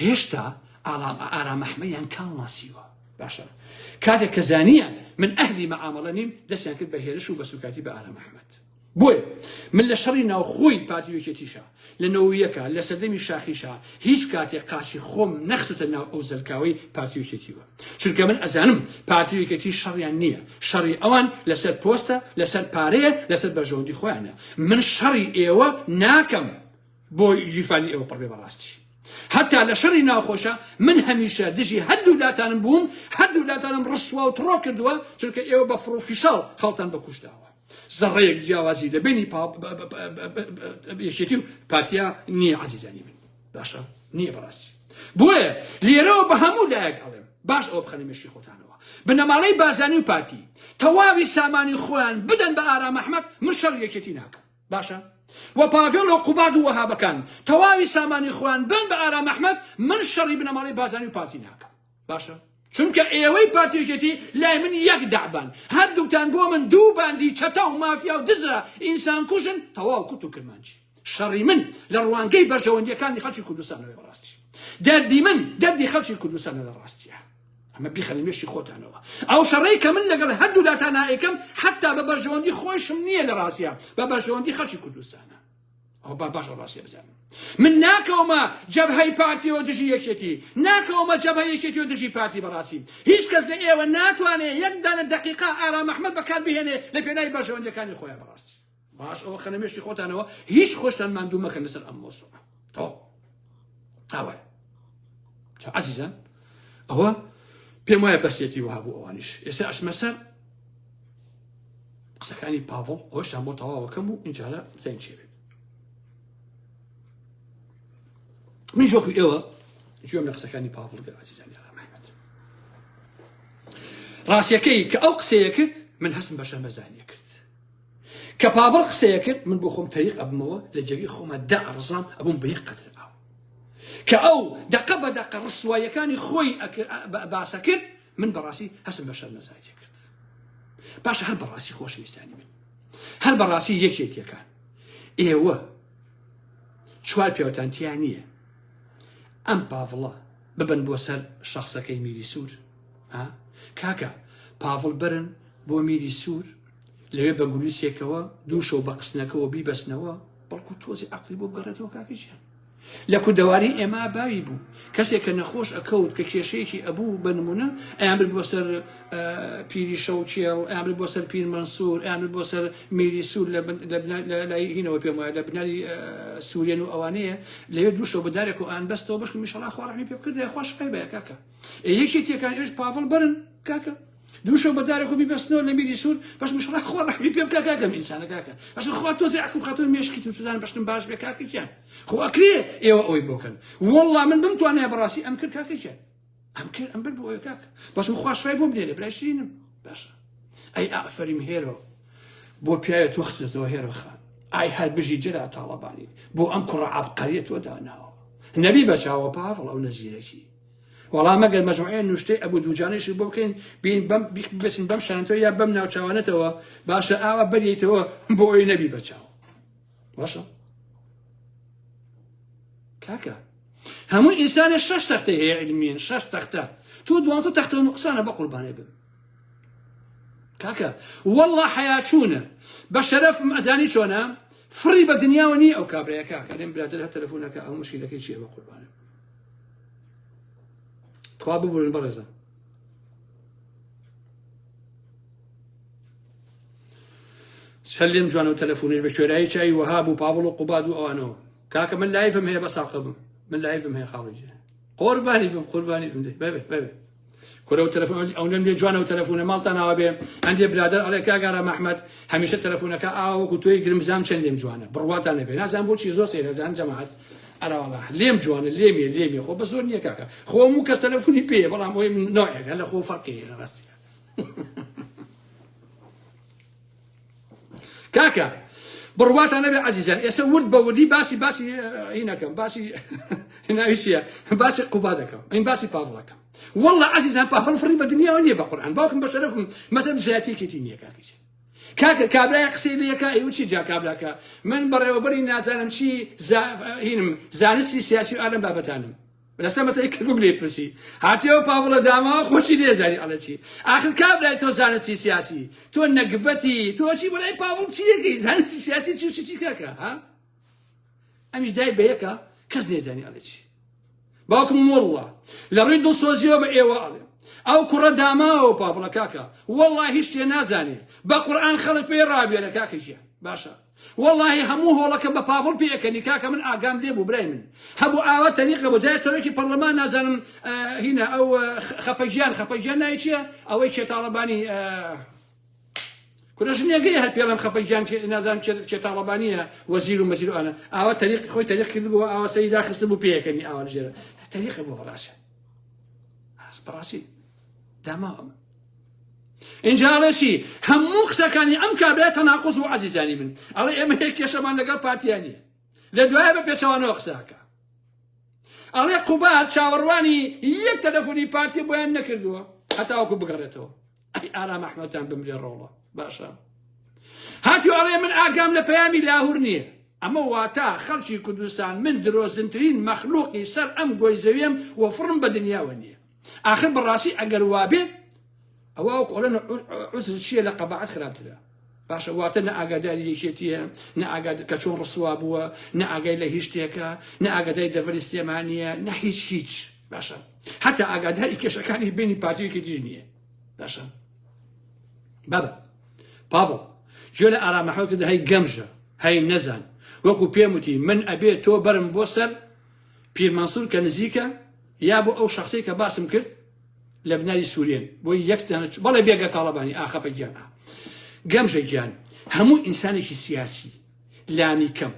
هێشتا ئالام ئارام ئەحمەدیان کاڵ ناسیوە باشە کاتێک کە زانیان من ئەهلی مەعامەڵە نیم دەستیان کرد بە هێرش و بە سوکاتی بە ئارام ئەحمەد بۆیە من لە شەڕی ناوخۆی پارتی و یەکێتیشا لە نەوەیەکە لە سەردەمی شاخیشا هیچ کاتێک قاچی خۆم نەخستە ناو ئەو زەلکاوەی پارتی و یەکێتیوە چونکە من ئەزانم پارتی و یەکێتی شەڕیان نییە شەڕی ئەوان لەسەر پۆستە لەسەر پارەیە لەسەر بەرژەوەندی خۆیانە من شەڕی ئێوە ناکەم بۆ گیرفانی ئێوە پڕ بێ بەڕاستی هەتا لە شەڕی ناوخۆشە من هەمیشە دژی هەردوو لاتانم بووم هەردوو لاتانم ڕسوا و تڕۆ کردووە چونکە ئێوە بە فڕ و فیشاڵ خەڵتان بە کوشتاوە زەڕەیەک جیاوازی لە بینی یەکێتی و پارتیا نییە عزیزانی من باشە نییە بەڕاستی بۆیە لێرەوە بە هەموو لایەک ئەڵێم باش ئەوە بخەنە مێشکی خۆتانەوە بنەماڵەی بارزانی و پارتی تەواوی سامانی خۆیان بدەن بە ئارام ئەحمەد من شەڕ یەکێتی ناکەم باشە وە پاڤێڵ و قوباد و وەهابەکان تەواوی سامانی خۆیان بەن بە ئارام ئەحمەد من شەڕی بنەماڵەی بارزانی و پارتی ناکەم باشە چونکە ئێوەی پارتی یەکێتی لای من یەک دەعبان هەردووکتان بۆ من دوو باندی چەتە و مافیا و دزە ئینسان کوژن تەواو کورت و کرمانجی شەڕی من لە ڕوانگەی بەرژەوەندیەکانی خەڵکی کوردستانەوەی بەڕاستی دەردی من دەردی خەڵکی کوردستانە لە ڕاستیە ئەمە بیخەنە مێشکی خۆتانەوە ئەو شەڕەی کە من لەگەڵ هەردوو لاتان ئەیکەم حتا بە بەرژەوەندی خۆیشم نییە لە ڕاستیا بە بەرژەوەندی خەڵکی کوردستانە. ئەوە با باش ڕاستیە بزانن من ناکەومە جەبهەی پارتیەوە دژی یەکێتی ناکەومە جەبهەی یەکێتیەوە دژی پارتی بەڕاستی هیچ کەس لە ئێوە ناتوانێ یەک دانە دەقیقا ئارام ئەحمەد بەکار بهێنێ لە پێناوی بەرژەوەندیەکانی خۆیان بەڕاستی باش ئەوە خەنە مێشکی خۆتانەوە هیچ خۆشتان ماندوو مەکەن لەسەر ئەم مۆسوعە تەواو ئاوایە عەزیزان ئەوە پێم وایە بەسێتی وها بوو ئەوانیش ئێستا ئەچمە سەر قسەکانی پاڤڵ ئەوەشتان بۆ تەواوەکەم و ئینجارە زین چێ بێت من وەکو ئێوە گوێم لە قسەکانی پاڤڵ گرت عەزیزانی ئارام ئەحمەد ڕاستیەکەی کە ئەو قسەیە کرد من هەستم بە شەرمەزاریە کرد کە پاڤڵ قسەیە کرد من بۆ خۆم تەریق ئەبمەوە لە جێگەی خۆمە دا ڕزام ئەبووم بە یەک قەتر ئاو کە ئەو دەقە بە دەقە ڕسواییەکانی خۆی باسە کرد من بەڕاستی هەستم بە شەرمەزاریە کرد باشە هەر بەڕاستی خۆشەویستانی من هەر بەڕاستی یەکێتیەکان ئێوە چوار پیاوتان تیا نییە ئەم پاڤڵە ببن بۆ سەر شخصەکەی میری سوور ها کاکە پاڤڵ بەرن بۆ میری سوور لەوێ بە گوریسێکەوە دوو شەو بە قسنەکەەوە بیبەستنەوە بەڵکو تۆزی عقلی بۆ بگەڕێتەوە کاکە گیان لە کوردەواری ئێمە باوی بوو کەسێک کە نەخۆش ئەکەوت کە کێشەیەکی ئەبوو بە نمونە ئەیان برد بۆ سەر پیری شەوکێڵ ئەیان برد بۆ سەر پیر مەنسوور ئەیان برد بۆ سەر میری سوور لە لای هینەوە پێم وایە لە بناری سوورێن و ئەوانەیە لەوێ دوو شەو بە دارێک و ئان بەستەوە بەشکم ئیشەڵا خوا ڕەحمی پێ بکردایە خوا شفای بایە کاکە یەکێتیەکان ئێش پاڤڵ بەرن کاکە دوو شەو بە دارێک و بیبەستنەوە لە میری سوور بەش مشڵا خوا ڕەحمی پێ بکا کاکەم ئینسانە کاکە بەش خوا تۆزێ عەقڵ خاتۆ مێشکی تو چزان بەشکم باش بێ کاکە گیان خۆ ئەکرێ ئێوە ئەوی بۆکەن والله من بمتوانایە بەڕاستی ئەم کرد کاکە گیان ئەم کرد ئەم بر بۆ ئەوێ کاکە بەس من خوا شفای بۆ بنێرێ برای شیرینم باشە ئەی ئافەریم هێرۆ بۆ پیاوێ تۆ خستەوە هێرۆ خان ئای هەر بژی جەلا تاڵەبانی بۆ ئەم کوڕە عەبقەریە تۆ داناوە نەبی بەچاوە پاڤڵ ئەو نەزیرەکی وەڵا مەگەر مەجموعەیە نوشتەی ئەبو دوجانەیشی بۆ بکەین بین بەم ببەسین بەم شانتەوە یا بەم ناوچاوانەتەوە باشە ئاوا بەریتەوە بۆ ئەوی نەبی بەچاو باشە کاکە هەموو ئینسانێ شەش تەختەی هەیە علمیێن شەش تەختە تۆ دوانزە تەختە نقصانە بە قوربانێ بم کاکە والله حیاچوونە بە شەرەفم ئەزانی چۆنە فڕی بە دنیاوە نییە ئەو کابرایە کاکە لێم برادر هەر تەلەفۆنەکە ئەو مشکلەکەی چییە بە قوربانێ تخوا ببورن بەڕێزان چەند لێم جوانە و تەلەفۆنیش بە کوێرایی چاوی وەها بوو پاڤڵ و قوباد و ئەوانەوە کاکە من live م هەیە بە ساقە بم من live م هەیە خاڵی جێ قۆربانی بم قوربانی بم دەی بەبێ بەبێ کورە و تەلەفۆن ئەو نەم لێ جوانە و تەلەفۆنە ماڵتان ئاوا بێ هەندێ برادەر ئەڵێ کاک ئارام ئەحمەد هەمیشە تەلەفۆنەکە ئاوا وەکو تۆی گرمزام چەند لێم جوانە بڕواتان نەبێ نازانم بۆچی زۆر سەیرە زان جەماعەت ئەرا وەڵا لێم جوانە لێمیە لێمیە خۆ بە زۆر نییە کاکە خۆ هەموو کەس تەلەفۆنی پێیە بەڵام ئەوەی من نەوعێکە لە خۆ فەرقی هەیە لە ڕاستیدا کاکە بڕواتان نەبێ عەزیزان ئێستا ورد بە وردی باسی باسی هینەکەم باسی ناوی چییە باسی قوبا دەکەم این باسی پاڤڵەکەم والله عەزیزان پاڤڵ فڕی بە دنیاوە نییە بە قورئان باوکم بە شەرەفم مەسەل دژایەتیەکێتی نییە کاکەی کاکە کابرای قسەی لەکە ئەی چی جا کابراکە من بەڕێوەبەری نازانم چی هینم زانستی سیاسی و ئالم بابەتانم لەسەر مەسەلەی کەرکوک لێی پرسی هاتیەوە پاڤڵە داماوە خۆشی لێزانی ئەڵێ چی ئاخر کابرای تۆ زانستی سیاسی تۆ نەگبەتی تۆ چی بۆ لای پاڤڵ چی دەکەی زانستی سیاسی چی و چی چی کاکە ها ئەمیش دای بە یەکە کەس نێزانی ئەڵێ چی باوکم واللە لە ڕووی دڵسۆزیەوە بە ئێوە ئەڵێ ئەو کوڕە داماوە پاڤڵە کاکە واللە هیچ شتێ نازانێ بە قورئان خەڵک پێی ڕابێرە کاکە گیان باشە وەڵاهی هەموو هۆڵەکە بە پاڤڵ پێ ئەکەنی کاکە من ئاگام لێ بوو برای من هەبوو ئاوا تەریقە بۆ جای سەرۆکی پەڕلەمان نازانم هینە ئەو خەپەگیان خەپەگیان ناوی چییە ئەوەی کێ تاڵەبانی کورە ژنێگەی هەر پێڵم خەپەگیان نازانم کێ تاڵەبانیە وەزیر و مەزیر و ئەوانە ئاوا تەریقی خۆی تەریق کردبوو ئاوا سەری داخستبوو پێیەکەنی ئاوا لەژێرە تەریقە بوو بەڕاستە بەڕاستی داماوە ئەمە ئینجا ئەڵێ چی هەموو قسەکانی ئەم کابرا تەناقض بوو عەزیزانی من ئەڵێ ئێمە هێ کێشەمان لەگەڵ پارتیا نییە لە دوایە بە پێچەوانەوە قسەکە ئەڵێ قوباد چاوەڕوانی یەک تەلەفۆنی پارتی بۆیان نەکردووە هەتاوەکو بگەڕێتەوە ئەی ئارام ئەحمەدتان بمرێ ڕۆڵە باشە هاتیو ئەڵێ من ئاگام لە پەیامی لاهور نییە ئەمە واتا خەڵکی کوردستان من درۆزنترین مەخلوقی سەر ئەم گۆی زەویەم و فڕم بە دنیاوە نییە ئاخر بەڕاستی ئەگەر وابێ ئەوە وەکو ئەڵێن عوزر چییە لە قەباعەت خراپترە. باشە واتە نە ئاگاداری یەکێتیە نە ئاگاد کە چۆن ڕسوا بووە نە ئاگای لە هیچ شتێکە نە ئاگاداری دەڤەری سلێمانیە نە هیچ هیچ باشە حتا ئاگاداری کێشەکانی بینی پارتی یەکێتیش نییە باشە بابە پاڤڵ گوێ لە ئارام ئەحمەد کردە هەی گەمژە هەی نەزان وەکو پێم وتی من ئەبێ تۆ بەرم بۆ سەر پیر مەنسور کە نزیکە یا بۆ ئەو شخصی کە باسم کرد لە بناری سوورێن بۆ یەک دانە بەڵێ بێگە تاڵەبانی ئاخەپە گیان گەمژە گیان هەموو ئینسانێکی سیاسی لانی کەم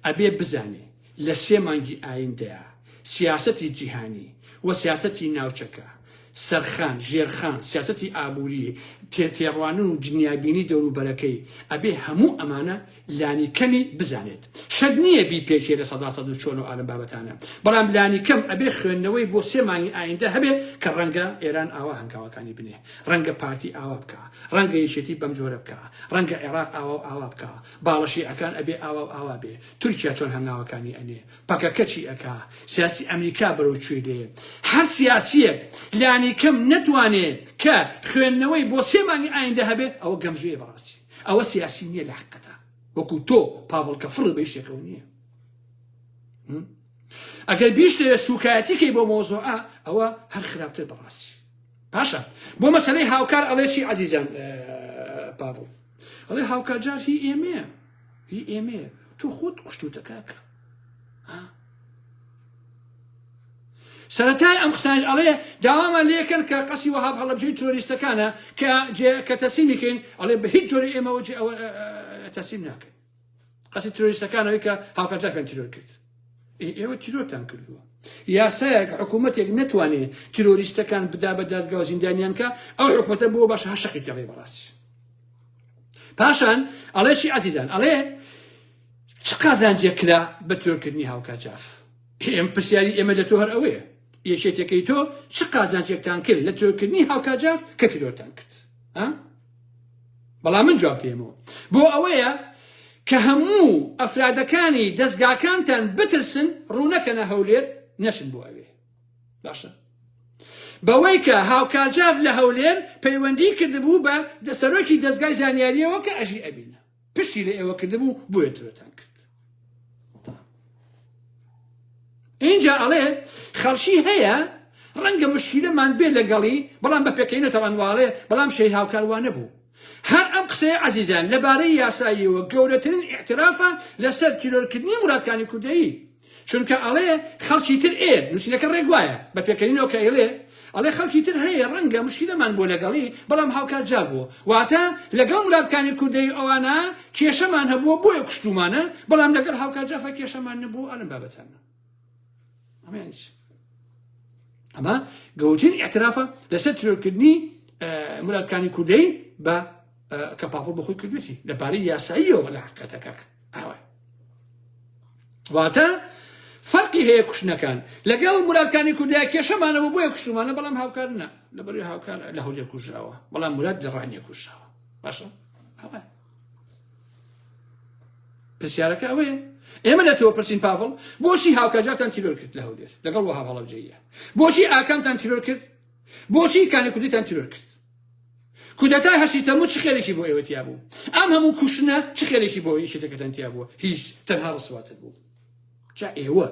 ئەبێ بزانێ لە سێ مانگی ئایندەیا سیاسەتی جیهانی و سیاسەتی ناوچەکە، سەرخان، ژێرخان، سیاسەتی ئابووری، تێڕوانن و جنیابینی دەوروبەرەکەی، ئەبێ هەموو ئەمانە لانیکەمی بزانێت. شەرت نییە بیپێکێ 100% و چۆن و ئالەم بابەتانە، بەڵام لانیکەم ئەبێ خوێندنەوەی بۆ سێ مانگی ئایندە هەبێ کە ڕەنگە ئێران ئاوا هەنگاوەکانی بنێ، ڕەنگە پارتی ئاوا بکا، ڕەنگە یەکێتی بەم جۆرە بکا، ڕەنگە عێراق ئاوا و ئاوا بکا، باڵە شیعەکان ئەبێ ئاوا و ئاوا بێ، تورکیا چۆن هەنگاوەکانی ئەنێ، پەکەکە چی ئەکا، سیاسی ئەمریکا بەرەو کوێ دێ. هەر سیاسیەک لانیکەم نەتوانێ کە خوێندنەوەی بۆ سێ مانگی ئایندە هەبێ ئەوە گەمژەیە بەڕاستی. ئەوە سیاسی نییە لە حەقیقەتا. وەکو تۆ پاڤڵ کە فڕ بە هیچ شتێکەوە نییە. ئەگەر بیشتەوێ سوکایەتی کەی بۆ مەوزوعە ئەوە هەر خراپتر بەڕاستی. باشە بۆ مەسەلەی هاوکار ئەڵێ چی عەزیزان پاڤڵ ئەڵێ هاوکار جار هی ئێمەیە هی ئێمەیە تۆ خۆت کوشتوتە کاکە سەرەتای ئەم قسانش ئەڵێ داوامان لێکەن کە قەسی وەهاب هەڵەبجەی ترۆریستەکانە کە کە تەسلیمی کەین ئەڵێ بە هیچ جۆرە ئێمەوە جێ ئەوە تەسلیم ناکەین قەسی ترۆریستەکان ئەوەی کە هاوکار جافیان تیرۆر کرد ئێوە تیرۆرتان کردووە یاسایەک حکوومەتێک نەتوانێت تیرۆریستەکان بدا بە دادگا و زیندانیان کە ئەو حکوومەتە بۆ باش هەر شەقی تێڵێ بەڕاستی پاشان ئەڵێ چی عەزیزان ئەڵێ چ قازانجێک کرا بە تیرۆرکردنی هاوکار جاف ئێم پرسیاری ئێمە لە تۆ هەر ئەوەیە یەکێتەکەی تۆ چ قازانجێکتان کرد لە تیرۆرکردنی هاوکار جاف کە تیرۆرتان کرد بەڵام من جواب دێمەوە بۆ ئەوەیە کە هەموو ئەفرادەکانی دەستگاکانتان بترسن ڕوونەکەنە هەولێر نەچن بۆ ئەوێ باشە بەوەی کە هاوکارجاف لە هەولێر پەیوەندی کردبوو بە سەرۆکی دەستگای زانیاریەوە کە ئەژی ئەبینە پشتی لە ئێوە کردبوو بۆیە ترۆتان کرد ئینجا ئەڵێ خەڵکی هەیە ڕەنگە مشکیلەمان بێ لەگەڵی بەڵام بە پێکەینە تەوان واڵێ بەڵام شەهید هاوکار وا نەبوو هەر ئەم قسەیە عەزیزان لەبارەی یاساییەوە گەورەترین ئیعترافە لەسەر تیرۆرکردنی مورادکانی کوردەیی چونکە ئەڵێ خەڵکی تر ئێ نووسینەکە ڕێک وایە بە پێکەنینەوە کە ئەیڵێ ئەڵێ خەڵکی تر هەیە ڕەنگە مشکیلەمان بووە لەگەڵی بەڵام هاوکار جا بووە واتە لەگەڵ مرادکانی کوردەی ئەوانە کێشەمان هەبووە بۆیە کوشتومانە بەڵام لەگەڵ هاوکار جافا کێشەمان نەبوو ئەلم بابەتانە ئەمە چی؟ ئەمە گەورەترین ئیعترافە لەسەر تیرۆرکردنی مرادکانی کوردەی بە کە پاڤڵ بەخۆی کردوێتی لە بارەی یاساییەوە لە حقیقەتەکە ئاوای واتە فەرقی هەیە کوشتنەکان لەگەڵ مرادکانی کوردیا کێشەمانەوە بۆیە کوشتمانە بەڵام هاوکار نا لەبەری هاوکار لە هەولێر کوژراوە بەڵام مراد لە ڕانیە کوژراوە باشە ئەوە پرسیارەکە ئەوەیە ئێمە لە تۆ پرسین پاڤڵ بۆچی هاوکارجاتان تیرۆر کرد لە هەولێر لەگەڵ وەهاب هەڵەبجەیە بۆچی ئاکامتان تیرۆر کرد بۆچی کانی کوردیتان تیرۆر کرد کودەتای هەشتی تەموو چ خێرێکی بۆ ئێوە تیا بوو؟ ئەم هەموو کوشتنە چ خێرێکی بۆ یەکێتەکەتان تیا بووە؟ هیچ، تەنها ڕسواتر بوو. جا ئێوە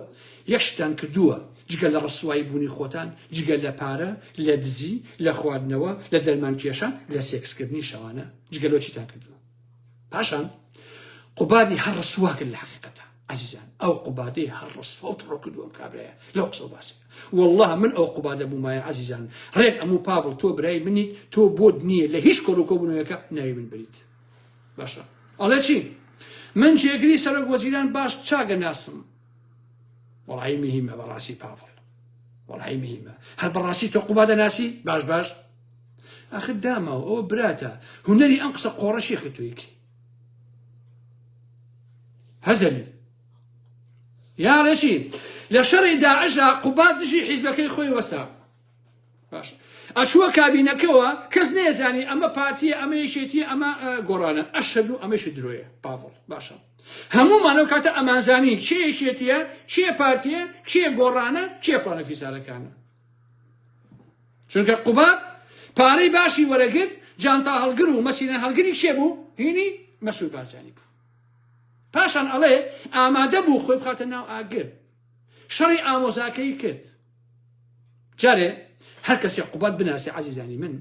یەک شتتان کردووە جگە لە ڕسوایی بوونی خۆتان، جگە لە پارە، لە دزی، لە خواردنەوە، لە دەرمان کێشان، لە سێکسکردنی شەوانە، جگە لەوە چیتان کردووە؟ پاشان قوبادی هەر ڕسوا کرد لە حەقیقەتا عەزیزان ئەو قوبادەی هەر ڕسوا و تڕۆ کردووە ئەم کابرایە لەو قسە و باسە والله من ئەو قوبادە بوومایە عەزیزان ڕێک ئەموو پاڤڵ تۆ برای منیت تۆ بۆت نییە لە هیچ کۆڕ و کۆبوونەوەیەکە ناوی من بریت باشە ئەڵێ چی من جێگری سەرۆک وەزیران باش چاگە ناسم وەڵی مهمە بەڕاستی پاڤڵ وەڵی مهمە هەر بەڕاستی تۆ قوبادە ناسی باش باش ئاخر داماوە ئەوە براتە هونەری ئەم قسە قۆڕەشی کردوویکی هەزەلی یا ڕێشی لە شەڕی داعشدا قوباد دژی حیزبەکەی خۆی وەسا باش ئەچووە کابینەکەوە کەس نێزانی ئەمە پارتیە ئەمە یەکێتی ئەمە گۆڕانە ئەشهدو ئەمەش درۆیە پاڤڵ باشە هەموومان ئەو کاتە ئەمانزانی کێ یەکێتیە کێ پارتیە کێ گۆڕانە کێ فڵانە فیسارەکانە چونکە قوباد پارەی باشی وەرەگرت. جانتا هەڵگر و مەسینە هەڵگری کێ بوو؟ هینی مەسرور بارزانی بوو. پاشان ئەڵێ ئامادە بوو خۆی بخاتە ناو ئاگر. شەڕی ئامۆزاکەی کرد. جارێ هەر کەسێ قوباد بناسێ عەزیزانی من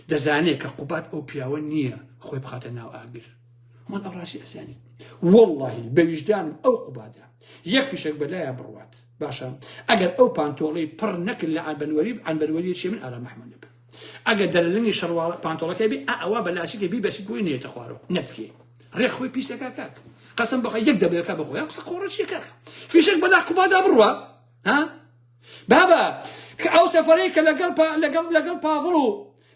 دەزانێ کە قوباد ئەو پیاوە نییە خۆی بخاتە ناو ئاگر. من ئەو ڕاستی ئەزانین. وەڵڵاهی بە ویژدانم ئەو قوبادە یەک فیشەک بەلایە بڕوات باشە ئەگەر ئەو پانتۆڵەی پڕ نەکرد لە عەنبەنوەری عەنبەنوەری چیە من ئارام ئەحمەد نەبم ئەگەر دەرەلنگی شەڕواڵ پانتۆڵەکەی بێ ئا ئەوە بە لاسیکێ بیبەسیت بۆی نێتە خوارەوە نەتکێ ڕێک خۆی پیسەکە کاک قەسەم بەخوا یەک دەبێکا بەخۆی قسە قۆڕە چیە کاک فیشەک بەلا قوبادا بڕوا ها بابا کە ئەو سەفەرەی کە لەگەڵ لەگەڵ لەگەڵ پاڤڵ و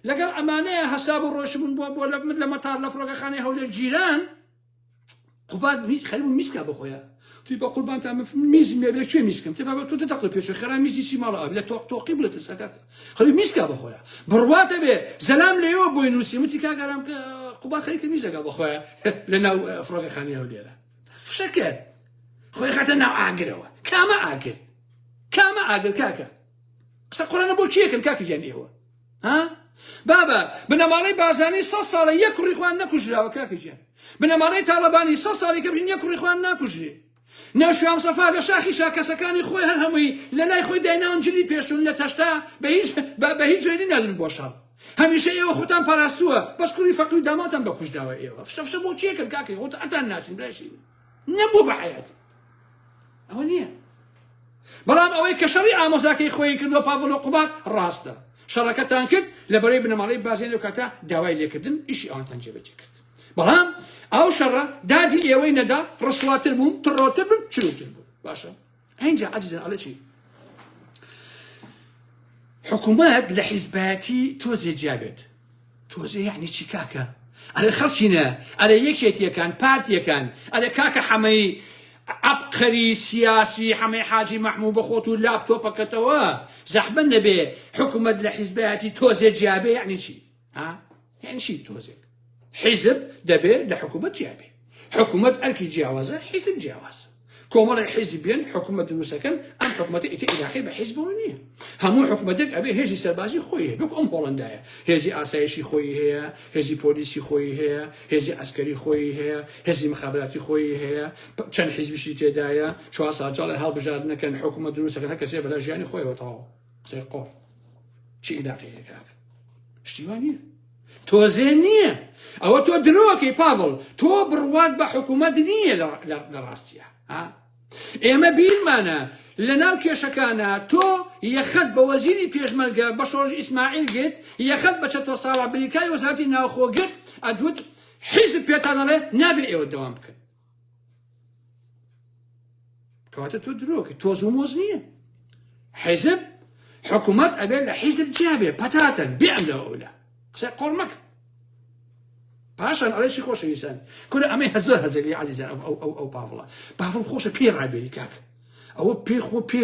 لەگەڵ ئەمانەیە حەساب و ڕۆشبوون بۆ بۆ لە من لە مەتار لە فڕۆکەخانەی هەولێر گیران قوباد هیچ خەریک بوو میزکا بەخۆیا وتی بە قوربانتان من میزم لێ لە کوێ میزکەم تێ بابە تۆ دەقڵی پێشێ خێرا میزی چی ماڵە ئابی لە تۆق تۆقی بوو لە ترسا کاکە خەریک میزکا بەخۆیا بڕواتە بێ زەلام لێوە بۆی نووسی وتی کاک ئارام قوباد خەریکە میزەکا بەخۆیا لە ناو فڕۆکەخانەی هەولێرە فشە کرد خۆی خاتە ناو ئاگرەوە کامە ئاگر کامە ئاگر کاکە قسە قڕانە بۆ کێکن کاکە گیان ئێوە ها بابە بنەماڵەی بارزانی سە ساڵە یەک کوڕی خۆیان نەکوژراوە کاکە گیان بنەماڵەی تاڵەبانی سە ساڵی کە بژین یەک کوڕی خۆیان ناکوژرێ نەوشیروان مستەفا لە شاخی شا کەسەکانی خۆی هەر هەمووی لە لای خۆی دایناون جلی پێشون لە تەشتا بە هیچ بە هیچ جۆری نادن بۆ شەڕ هەمیشە ئێوە خۆتان پاراستووە بەس کوڕی فەقیر و داماتان بە کوشت داوە ئێوە فشە فشە بۆ کێکن کاکە خۆت ئەتان ناسین براشی نەبوو بە حەیاتی ئەوە نییە بەڵام ئەوەی کە شەڕی ئامۆزاکەی خۆی کردووە پاڤڵ و قوباد ڕاستە شەڕەکەتان کرد لە بەرەی بنەماڵەی بازیان لەو کاتە داوای لێکردن ئیشی ئەوانتان جێبەجێ کرد بەڵام ئەو شەڕە دادی ئێوەی نەدا ڕسواتر بوون تڕۆتر بوون چروتر بوون باشە ئەینجا عەزیزان ئەڵێ چی حکوومەت لە حیزبایەتی تۆزێ جیا بێت تۆزێ یعنی چی کاکە ئەرێ خەڵکینە ئەرێ یەکێتیەکان پارتیەکان ئەرێ کاکە حەمەی عەبقەری سیاسی حەمەی حاجی مەحموو بە خۆت و لاپتۆپەکەتەوە زەحمەت نەبێ حکوومەت لە حیزبایەتی تۆزێ جیابێ یعنی چی ها یعنی چی تۆزێک حیزب دەبێ لە حکوومەت جیابێ حکوومەت ئەرکی جیاوازە حیزب جیاوازە کۆمەڵی حیزب بێن حکوومەت دروستەکەن ئەم حکوومەتە ئیتر عیلاقەی بە حیزبەوە نییە هەموو حکوومەتێک ئەبێ هێزی سەربازی خۆی هەیە وەکو ئەم هۆڵندایە هێزی ئاسایشی خۆی هەیە هێزی پۆلیسی خۆی هەیە هێزی عەسکەری خۆی هەیە هێزی مخابراتی خۆی هەیە چەند حیزبیشی تێدایە چوار ساڵ جاڵێ هەڵبژاردنەکەن حکوومەت دروستەکەن هەر کەسێ بەلا ژیانی خۆیەوە تەواو قسەی قۆڕ چی عیلاقەی هەیە کاک شتی وا نییە تۆزێ نییە ئەوە تۆ درۆکەی پاڤڵ تۆ بڕوات بە حکوومەت نییە لە ڕاستیە ها ئێمە بیرمانە لە ناو کێشەکانە تۆ یەخەت بە وەزیری پێشمەرگە بە شۆڕش ئیسماعیل گرت یەخەت بە چەتۆ ساڵە بریکای وەزارەتی ناوخۆ گرت ئەدوت حیزب پێتان ئەڵێ نابێ ئێوە دەوام بکەن کەواتە تۆ درۆکە تۆز و مۆز نییە حیزب حکوومەت ئەبێت لە حیزب جیابێ پەتاتەن بێ ئەم لەوە ئەولا قسەی قۆڕ مەکە پاشان ئەڵێشی خۆشەویستان کورە ئەمەی هەزۆر هەزەلی عزیزان ئەو ئەو ئەو پاڤڵە پاڤڵ خۆشە پێ ڕابێری کاک ئەوە پێ خۆ پێ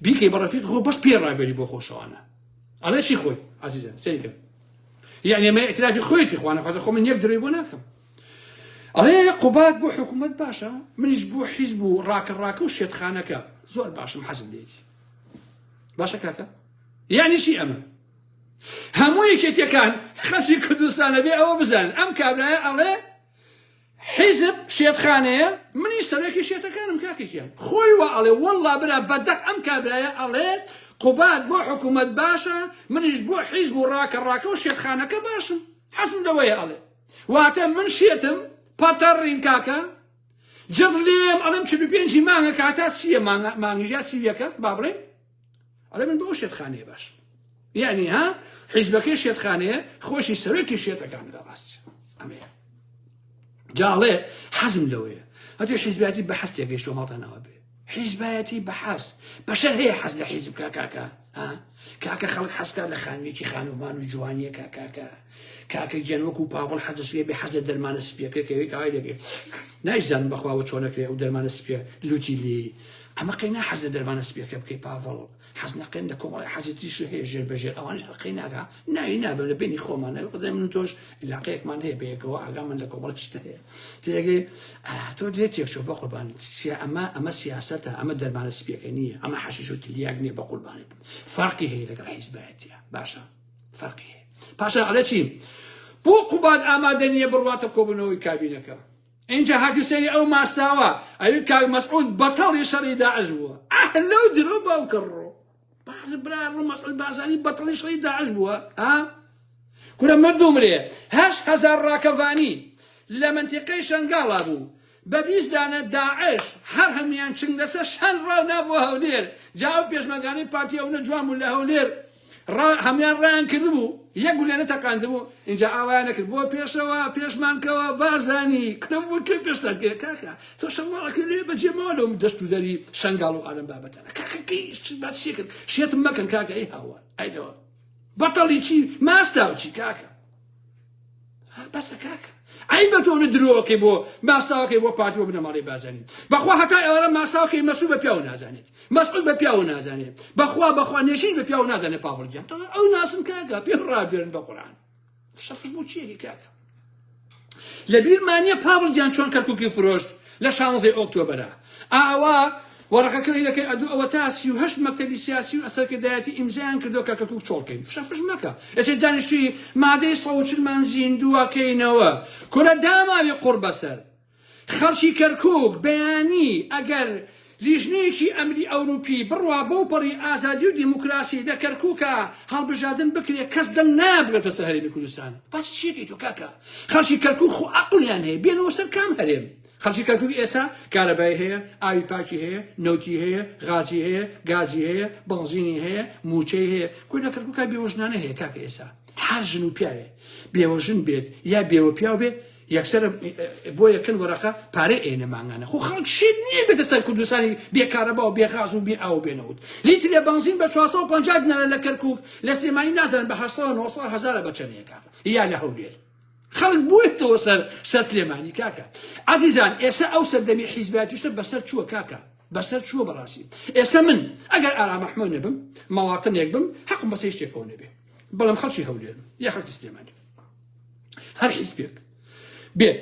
بیکەی بە ڕەفیق خۆ بەس پێ ڕابێری بۆ خۆشەوانە ئەڵێشی خۆی عزیزان سەیرکە یعنی ئەمە اعترافی خۆیەتی خوانە خوازە خۆ من یەک درۆی بۆ ناکەم ئەڵێ قوباد بۆ حکوومەت باشە منیش بۆ حیزب و ڕاکە ڕاکە و شێتخانەکە زۆر باشم حەزم لێتی باشە کاکە یعنی چی ئەمە هەموو یەکێتیەکان خەڵکی کوردستانە بێ ئەوە بزانن ئەم کابرایە ئەڵێ حیزب شێتخانەیە منی سەرۆکی شێتەکانم کاکە گیان خۆی وا ئەڵێ واللە برا بەدەق ئەم کابرایە ئەڵێ قوباد بۆ حکوومەت باشە منیش بۆ حیزب و ڕاکە ڕاکە و شێتخانەکە باشم حەزم لەوەیە ئەڵێ واتە من شێتم پەتەڕین کاکە جڕ لێم ئەڵێم 45 مانگە کاتا سیە مانگیش یا سیەکە با بڵێم ئەڵێ من بۆ شێتخانەیە باشم یعنی ها حیزبەکەی شێتخانەیە خۆشی سەرۆکی شێتەکان لە ڕاست ئەمەیە جاڵێ حەزم لەوەیە هەتوی حیزباتی بە حەز تێگەیشتوە ماڵتان ئەوە بێ حیزبایەتی بە حەز بەشەر هەیە حەز لە حیزب کا کاکە ها کاکە خەڵک حەزکا لە خانوویەکی خانومان و جوانیە کا کاکە کاکە گیان وەکو پاڤڵ حەز دەشێ بێ حەز لە دەرمانە سپیەکە کەوی کاوای لێگەی نایزانم بەخواوە چۆنەکرێ ئەو دەرمانە سپیە لوتی لێ ئەمە قەی نا حەز لە دەرمانە سپیەکە بکەی پاڤڵ حەز نەقێن لە کۆمەڵی حەزی تریش هەیە ژێر بە ژێر ئەوانیش هەر قەی ناکا ناوی نابەم لە بینی خۆمان ناوی خۆزای من و تۆش علاقەیەکمان هەیە بەیەکەوە ئاگامان لە کۆمەڵی شت هەیە تێگەی تۆ لێ تێکچۆ بە قوربان ئەمە ئەمە سیاسەتە ئەمە دەرمانە سپیەکە نییە ئەمە حەشیش و تلیاک نییە بە قوربانی بم فەرقی هەیە لەگەڵ حیزبایەتیە باشە فەرقی هەیە پاشان ئەڵێ چی؟ بۆ قوباد ئامادە نییە بڕواتە کۆبوونەوەی کابینەکە؟ ئینجا هاتی سەیری ئەو ماساوە ئەوی کاک مەسعود بەتەڵی شەڕی داعش بووە. ئاه لەو درۆ باوکە ڕۆ. باش برا ڕۆ مەسعود بارزانی بەتەڵی شەڕی داعش بووە ها؟ کورە مردوو مرێ 8000 ڕاکەڤانی لە مەنتیقەی شەنگاڵا بوو بە 20 دانە داعش هەر هەموویان چنگ لەسەر شان ڕاو نا بۆ هەولێر جا ئەو پێشمەرگانەی پارتی ئەونە جوان بوون لە هەولێر ڕا هەموویان ڕایان کردبوو یەک گولە نەتەقاندبوو ئینجا ئاوایان نەکرد بۆ پێشەوە پێشمان کەوە بارزانی کورە بۆ کێ پێشتان کەوێ کاکە تۆ شەرواڵەکە لێ بەجێ ماوە لەو دەشت و دەری شەنگاڵ و ئالەم بابەتانە کاکە کەی باس شێکرد شێتم مەکەن کاکە ئەی هاوار ئەی لەوە بەتەڵی چی ماستاو چی کاکە بەسە کاکە عەیبە تۆ نە درۆکەی بۆ ماساوەکەی بۆ پارتی بۆ بنەماڵەی بارزانی بەخوا هەتا ئێوارە ماساوەکەی مەسعود بە پیاو نازانێت مەسعود بە پیاو نازانێت بەخوا بەخوا نێشین بە پیاو نازانێت پاڤڵ گیان تۆ ئەو ناسم کاکە پێم ڕابێن بە قورئان شەفش بۆ چیەکی کاکە لەبیرمانە پاڤڵ گیان چۆن کەرکوکی فرۆشت لە شانزەی ئۆکتۆبەرە ئاوا وەرەقەکەی لەکەی ئەدوو ئەوە تا 38 مەکتەبی سیاسی و سەرکردایەتی ئیمزایان کردووە کە کەرکوک چۆڵ کەین فشەفش مەکە ئێستا دانیشتووی مادەی 140 مان زیندووەکەینەوە کورە داماوی قوڕ بەسەر خەڵکی کەرکوک بەیانی ئەگەر لیژنەیەکی ئەمری ئەوروپی بڕوا بەو پەڕی ئازادی و دیموکراسی لە کەرکوکا هەڵبژاردن بکرێ کەس دەنگ نایە بگرێتە سەر هەرێمی کوردستان باسی چیەکەی تۆ کاکە خەڵکی کەرکوک خۆ ئەقڵیان هەیە بێنەوە سەر کام هەرێم خەڵکی کەرکوک ئێسا کارەبای هەیە ئاوی پاکی هەیە نەوتی هەیە غازی هەیە گازی هەیە بەنزینی هەیە موچەی هەیە کورد لە کەرکوکا بێوەژنانە هەیە کاکە ئێسا هەر ژن و پیاوێ بێوەژن بێت یا بێوە پیاو بێت یەکسەر بۆ یەکەن وەرەقە پارەی ئێنە مانگانە خۆ خەڵک شێت نییە بێتە سەر کوردستانی بێ کارەبا و بێ غاز و بێ ئاو و بێ نەوت لیترێ بەنزین بە 450 دینارە لە کەرکوک لە سلێمانی نازانم بە 800 900 هەزارە بە چەندەیە کاکە یا لە هەولێر خەڵک بووێتەوە سەر سەر سلێمانی کاکە عەزیزان ئێستا ئەو سەردەمی حیزبایەتیشتە بەسەر چووە کاکە بەسەر چووە بەڕاستی ئێستا من ئەگەر ئارام ئەحمەد نەبم مەواتنێک بم حەقم بەسەر شتێکەوە نەبێ بەڵام خەڵکی هەولێرم یا خەڵکی سلێمانی هەر حیزبێک بێت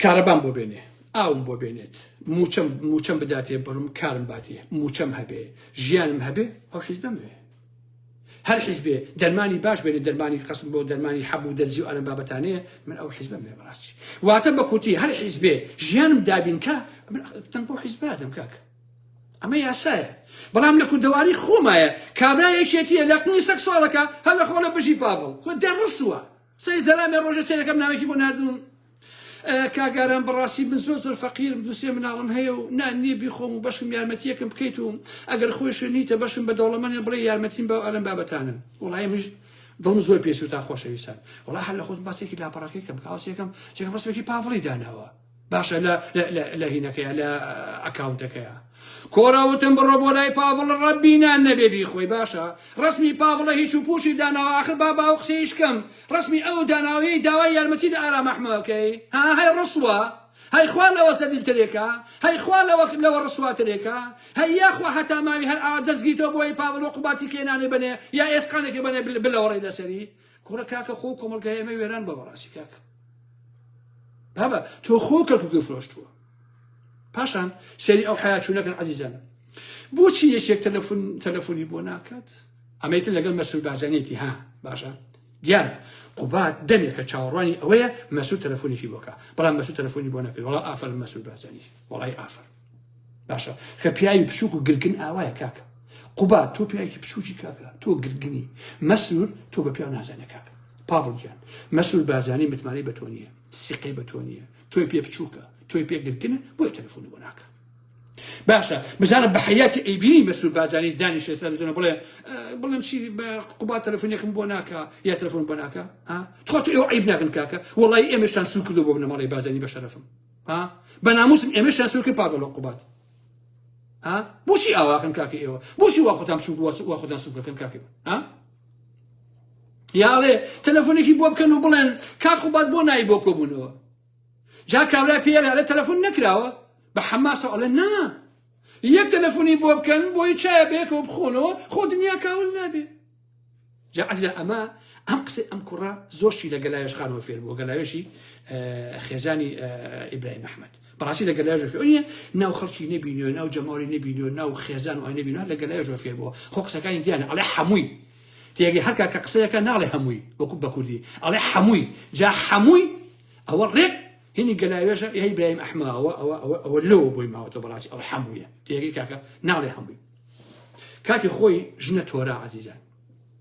کارەبام بۆ بێنێ ئاوم بۆ بێنێت موچەم موچەم بداتێ بڕم کارم باتێ موچەم هەبێ ژیانم هەبێ ئەو حیزبەم بێ هەر حیزبێ دەرمانی باش بێنێ دەرمانی قەسم بۆ دەرمانی حەب و دەرزی و ئەلەم بابەتانەیە من ئەو حیزبەم بێ بەڕاستی واتە بە کورتی هەر حیزبێ ژیانم دابینکە من دەنگ بۆ حیزبادەم کاکە ئەمە یاسایە بەڵام لە کوردەواری خۆمایە کابرا یەکێتیە لە قنی سەگ ساڵەکە هەر لە خۆڵە بژی پاڤڵ خۆ دەڕسوە سەی زەلامێ ڕۆژە چێرەکەم ناوێکی بۆ ناردوم کاک ئارام بەڕاستی من زۆر زۆر فەقیرم دوسێ مناڵم هەیە و نان نییە بیخۆم و بەشکم یارمەتیەکم بکەیت و ئەگەر خۆیش نیتە بەشکم بە دەوڵەمەنێ بڵێ یارمەتیم بە ئەلم بابەتانم وڵی منش دڵم زۆر پێ سوتا خۆشەویستان وڵا هەر لە خۆت باسێکی لاپەڕەکەی کەم کاوسێکم چێکم ڕسمێکی پاڤڵی داناوە باشە لە لە هینەکەیە لە ئەکاونتەکەیە کۆرە وتم بڕۆ بۆ لای پاڤڵ ڕەبی نان نەبێ بیخۆی باشە ڕسمی پاڤڵە هیچ و پوچی داناوە ئاخر با باو قسەیش کەم ڕسمی ئەو داناوەی داوای یارمەتی لە ئارام ئەحمەکەی ها هەی ڕسوە هەی خوا لەوە زەلیلترێکە هەی خوا لەوە لەوە ڕسواترێکە هەی یاخوا هەتا ماوی هەر ئاوا دەستگیتەوە بۆی پاڤڵ و قوباتی کێنانێ بنێ یا ئێسقانێکی بنێ بلەوەڕی لەسەری کوڕە کاکە خۆ کۆمەڵگای ئێمە وێران بە بەڕاستی کاکە بابە تۆ خۆ کەرکوکی فرۆشتووە پاشان سەری ئەو حیا چوونەکەن عزیزان بۆچی یەکێک تەلەفۆن تەلەفۆنی بۆ ناکات ئەمەیتر لەگەڵ مەسرور بارزانیەتی ها باشە دیارە قوباد دەمێکە چاوەڕوانی ئەوەیە مەسرور تەلەفۆنێکی بۆکە بەڵام مەسرور تەلەفۆنی بۆ نەکرد وەڵا ئافەرم مەسرور بارزانی وەڵای ئافەرم باشە کە پیاوی بچووک و گرگن ئاوایە کاکە قوباد تۆ پیاوێکی بچووکی کاکە تۆ گرگنی مەسرور تۆ بە پیاو نازانێ کاکە پاڤڵ گیان مەسرور بارزانی متمانەی بە تۆ نییە سیقەی بە تۆ نییە تۆی پێ بچووکە تۆی پێ گرگنە بۆیە تەلەفۆنی بۆ ناکە باشە بزانە بە حیاتی ئەیبینی مەسرور بارزانی دانیشێ تەلەفزیۆنە بڵێ بڵێم چی بە قوباد تەلەفۆنێکم بۆ ناکە یا تەلەفۆن بۆ ناکە ها تخوا تۆ ئێوە عیب ناکەن کاکە وەڵی ئێمەشتان سوور کردو بۆ بنەماڵەی بارزانی بە شەرەفم ها بە ناموسم ئێمەشتان سوور کرد پاڤڵ قوباد ها بۆچی ئاواکەن کاکە ئێوە بۆچی وا خۆتان بچوک وا خۆتان سوکەکەن کاکە ها یاڵێ تەلەفۆنێکی بۆ بکەن و بڵێن کاک قوباد بۆ نایی بۆ کۆبوونەوە جا کابرا پێ ئەڵێ تەلەفۆن نەکراوە بە حەماسەوە ئەڵێ نا یەک تەلەفۆنی بۆ بکەن بۆی چایە بەیەکەوە بخۆنەوە خۆ دنیا کاول نابێ جا عەزیزە ئەمە ئەم قسەی ئەم کوڕە زۆر شتی لە گەلاوێژ خانەوە فێر بووە گەلاوێژی خێزانی ئیبراهیم ئەحمەد بەڕاستی لە گەلاوێژ فێر نیە ناو خەڵکی نەبینیوە ناو جەماوەری نەبینیوە ناو خێزان و ئەی نەبینیوە لە گەلاوێژەوە فێر بووە خۆ قسەکانی دیانە ئەڵێ حەمووی. تێگەی هەرکا کە قسەیەکە ناڵێ هەمووی وەکو بە کوردی ئەڵێ حەمووی جا حەمووی ئەوە ڕێک هینی گەلاوێژە هەی برایم ئەحمە ئەوە ئەوە ئەوە ئەوە لەوە بۆی ماوەتەوە بەڕاستی ئەو حەموویە تێگەی کاکە ناڵێ هەمووی کاتی خۆی ژنە تۆرا عزیزان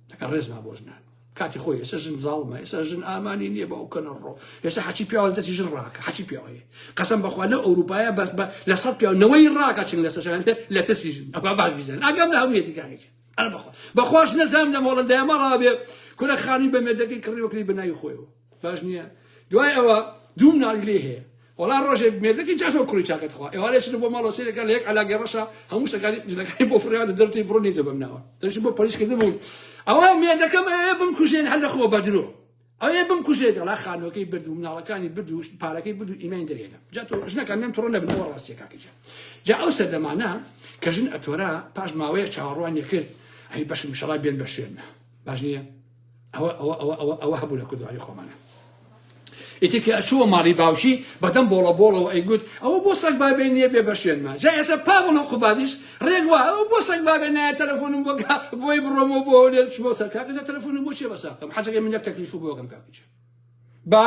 دەکە ڕێزما بۆ ژنان کاتی خۆی ئێستا ژن زاڵمە ئێستا ژن ئامانی نییە بە ئەو کەنە ڕۆ ئێستا حەچی پیاوە دەستی ژن ڕاکە حەچی پیاوەیە قەسەم بەخوا لە ئەوروپایە بەس بە لە سەد پیاو نەوەی ڕاکە چنگ لەسەر شان لە ترسی ژن ئەوە باش بیزان ئاگام لە هەموویەتی کاکە ئەرە بەخوا بەخواش نەزانم لەم هۆڵەندایە ماڵەوە بێ کورە خانووی بە مێردەکەی کڕی وەکری بە ناوی خۆیەوە باش نییە دوای ئەوە دوو مناڵی لێ هەیە وەڵا ڕۆژێ مێردەکەی جاشەوە کوڕی چاکەت خوا ئێوارێ چنە بۆ ماڵەوە سەیرەکە لە یەک عەلاگەی ڕەشە هەموو شتەکانی جلەکانی بۆ فڕێوە دەرتوی بڕۆ نیتە بەم ناوە دەشی بۆ پۆلیس کردبوو ئەوە مێردەکەم ئەوێ بمکوژێن هەر لە خۆ بە درۆ ئەوێ بمکوژێت وەڵا خانووەکەی برد و مناڵەکانی برد و پارەکەی برد و ئیمانی دەرێنە جا تۆ ژنەکان لێم توڕە نەبن ئەوە ڕاستیە کاکە گیان جا ئەو سەردەمانە کە ژن ئەتۆرا پاش ماوەیەک چاوەڕوانی کرد ئەی بەشم شەڵا بێن بە شوێنمە باش نییە ئەوە ئەوە ئەوە ئەوە ئەوە هەبوو لە کوردواری خۆمانە ئیتر کە ئەچووە ماڵی باوکی بەدەم بۆڵە بۆڵەوە ئەیگوت ئەوە بۆ سەگ بابێ نییە بێ بە شوێنما جا ئێستا پاڤڵ و قوبادیش ڕێک وا ئەوە بۆ سەگ بابێ نایە تەلەفۆنم بۆ بۆی بڕۆمەوە بۆ هەولێر بچمەوە سەر کاکە جا تەلەفۆنم بۆ چیە بەسا بکەم حەزەکەی من یەک تەکلیف بۆ بکەم کاکە گیان با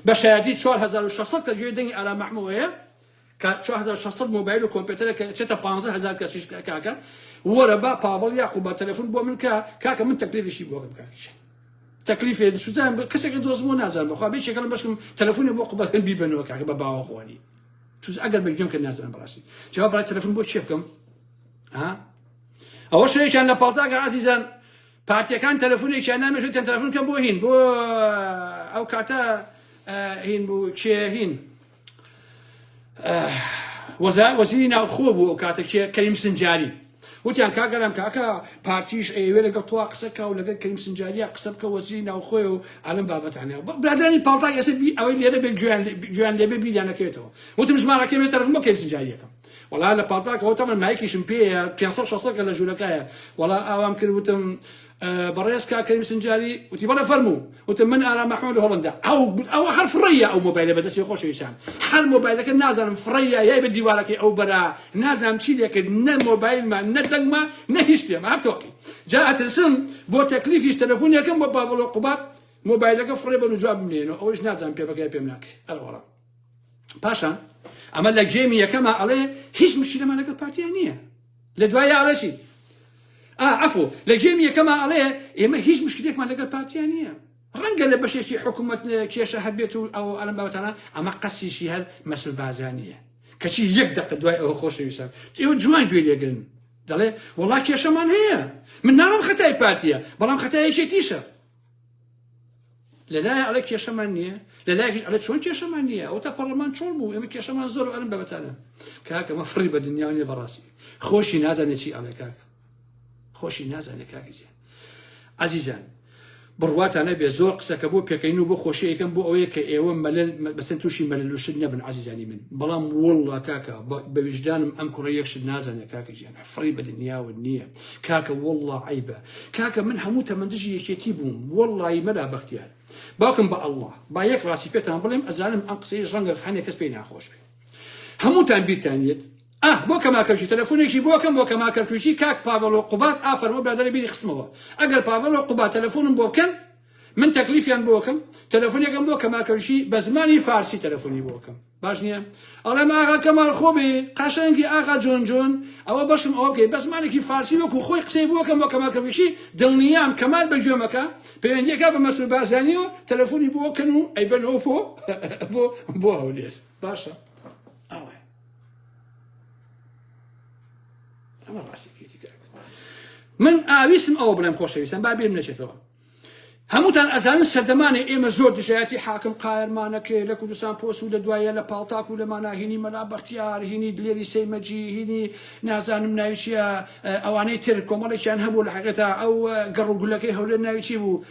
بە شایەتی 4600 کەس گوێی دەنگی ئارام مەحموو هەیە کە 4600 مۆبایل و کۆمپیوتەرە کە چێتە 15000 کەسیش کاکە وەرە با پاڤڵ یاقوب بە تەلەفۆن بۆ من کە کاکە من تەکلیفیشی بۆ بکەم کاکە گیان تەکلیفێ سوزان کەسێک دۆزمەوە نازانم بەخوا بێ چێکەڵم بەشکم تەلەفۆنی بۆ قوبادن بیبەنەوە کاکە بە باوەخۆنی چوز ئەگەر بە گوێم کرد نازانم بەڕاستی جواب برای تەلەفۆن بۆ چێ بکەم ها ئەوە شەیەکیان لە پاڵتاگە عزیزان پارتیەکان تەلەفۆنێکیان نامێژێتیان تەلەفۆن کەم بۆ هین بۆ ئەو کاتە هین بوو کێ هین وەزیری ناوخۆ بوو ئەو کاتە کێ کەریم سنجاری وتیان کاک ئارام کاکە پارتیش ئەیەوێ لەگەڵ تۆ قسە کا و لەگەڵ کەریم سنجاریا قسە بکە وەزیری ناوخۆی و ئالم بابەتانە برادرانی پاڵتاک ئێستا بی ئەوەی لێرە بێ گوێیان گوێیان لێبێ بیریان نەکەوێتەوە وتم ژمارەکەی بێ تەلەفۆن بۆ کەریم سنجاریەکەم وەڵا لە پاڵتاکەوە تەمەن مایکیشم پێیە 500 600 کە لە ژوورەکایە وەڵا ئاوام کرد وتم بەڕێز کاک کەریم سنجاری وتی بەڵێ فەرموو وتم من ئارام مەحمود لە هۆڵندا ئەو ئەوە هەر فڕەیە ئەو مۆبایلە بەدەستی خۆشەویستان هەر مۆبایلەکە نازانم فڕەیە یای بە دیوارەکەی ئەو بەرا نازانم چی لێکرد نە مۆبایلمان نە دەنگما نە هیچ شتێ هەر تۆقی جا ئەترسم بۆ تەکلیفیش تەلەفۆنێکم بۆ پاڤڵ و قوباد مۆبایلەکە فڕێ بەن و جواب بمنێنەوە ئەوەیش نازانم پێ بەکای پێم ناکرێ ئەرە وەڵام پاشان ئەمە لە گێمی یەکەما ئەڵێ هیچ مشکلەمان لەگەڵ پارتیا نییە لە دوای ئەڵێ ئا عەفو لە گێمی یەکەما ئەڵێ ئێمە هیچ مشکلێکمان لەگەڵ پارتیا نییە ڕەنگە لە بەشێکی حکوومەت کێشە هەبێت و ئەو ئەلم بابەتانە ئەمە قەسیشی هەر مەسول بارزانییە کەچی یەک دقە دوای ئەوە خۆشەویستان ئێوە جوان گوێ لێگرن دەڵێ وەڵا کێشەمان هەیە من ناڵم خەتای پارتیە بەڵام خەتای یەکێتیشە لەلایە ئەڵێ کێشەمان نییە لەلایەکیش ئەڵێ چۆن کێشەمان نییە ئەو تا پەرلەمان چۆڵ بوو ئێمە کێشەمان زۆر و ئەرم بابەتانە کاکە مە فڕی بە دنیا نییە بەڕاستی خۆشی نازانێت چی ئەڵێ کاک خۆشی نازانێت کاکە گیان عەزیزان بڕواتان نەبێ زۆر قسەکە بۆ پێکەین و بۆ خۆشی یەکەم بۆ ئەوەیە کە ئێوە مەلەل بەسەر تووشی مەلەل و شت نەبن عەزیزانی من بەڵام وەڵڵا کاکە بە ویژدانم ئەم کوڕە یەک شت نازانێت کاکە گیان فڕی بە دنیاوە نییە کاکە وەڵڵا عەیبە کاکە من هەموو تەمەن دژی یەکێتی بووم وەڵڵایی مەلا بەختیار باوکم بە ئەڵڵا با یەک ڕاستی پێتان بڵێم ئەزانم ئەم قسەیش ڕەنگە هەنێک کەس پێی ناخۆش بێ هەمووتان بیرتان یەت ئاه بۆ کەمال کەرکوکی تەلەفونێکی بۆ کەم بۆ کەمال کەرکوکی کاک پاڤڵ و قوباد ئا فەرموو برادەرە بیری خستمەوە ئەگەر پاڤڵ و قوباد تەلەفونم بۆ بکەن من تەکلیفیان بۆ کەم تەلەفونێکم بۆ کەمال کەرکوکی بە زمانی فارسی تەلەفونی بۆ کەم باش نییە ئەڵێم ئاغا کەمال خۆبێ قەشەنگی ئاغا جۆن جۆن ئەوە بەشم ئەوە بکەی بە زمانێکی فارسی وەکو خۆی قسەی بۆ کەم بۆ کەمال کەرکوکی دڵنیام کەمال بە گوێمەکە پەیوەندیەکە بە مەسرور بارزانی و تەلەفونی بۆ کەن و ئەیبەنەوە بۆ بۆ بۆ هەولێر باشە ئەوە ئەمە ڕاستیەکەیتی کاک من ئاویسم ئەوە بڵێم خۆشەویستان با بیرم نەچێتەوە هەمووتان ئەزانن سەردەمانێ ئێمە زۆر دژایەتی حاکم قایرمانەکێ لە کوردستان پۆست و لە دوایە لە پاڵتاک و لە مانا هینی مەلا بەختیار هینی دلێری سەیمەجی هینی نازانم ناوی چییە ئەوانەی تر کۆمەڵێکیان هەبوو لە حقیقەتا ئەو گەڕ و گولەکەی هەولێر ناوی چی بوو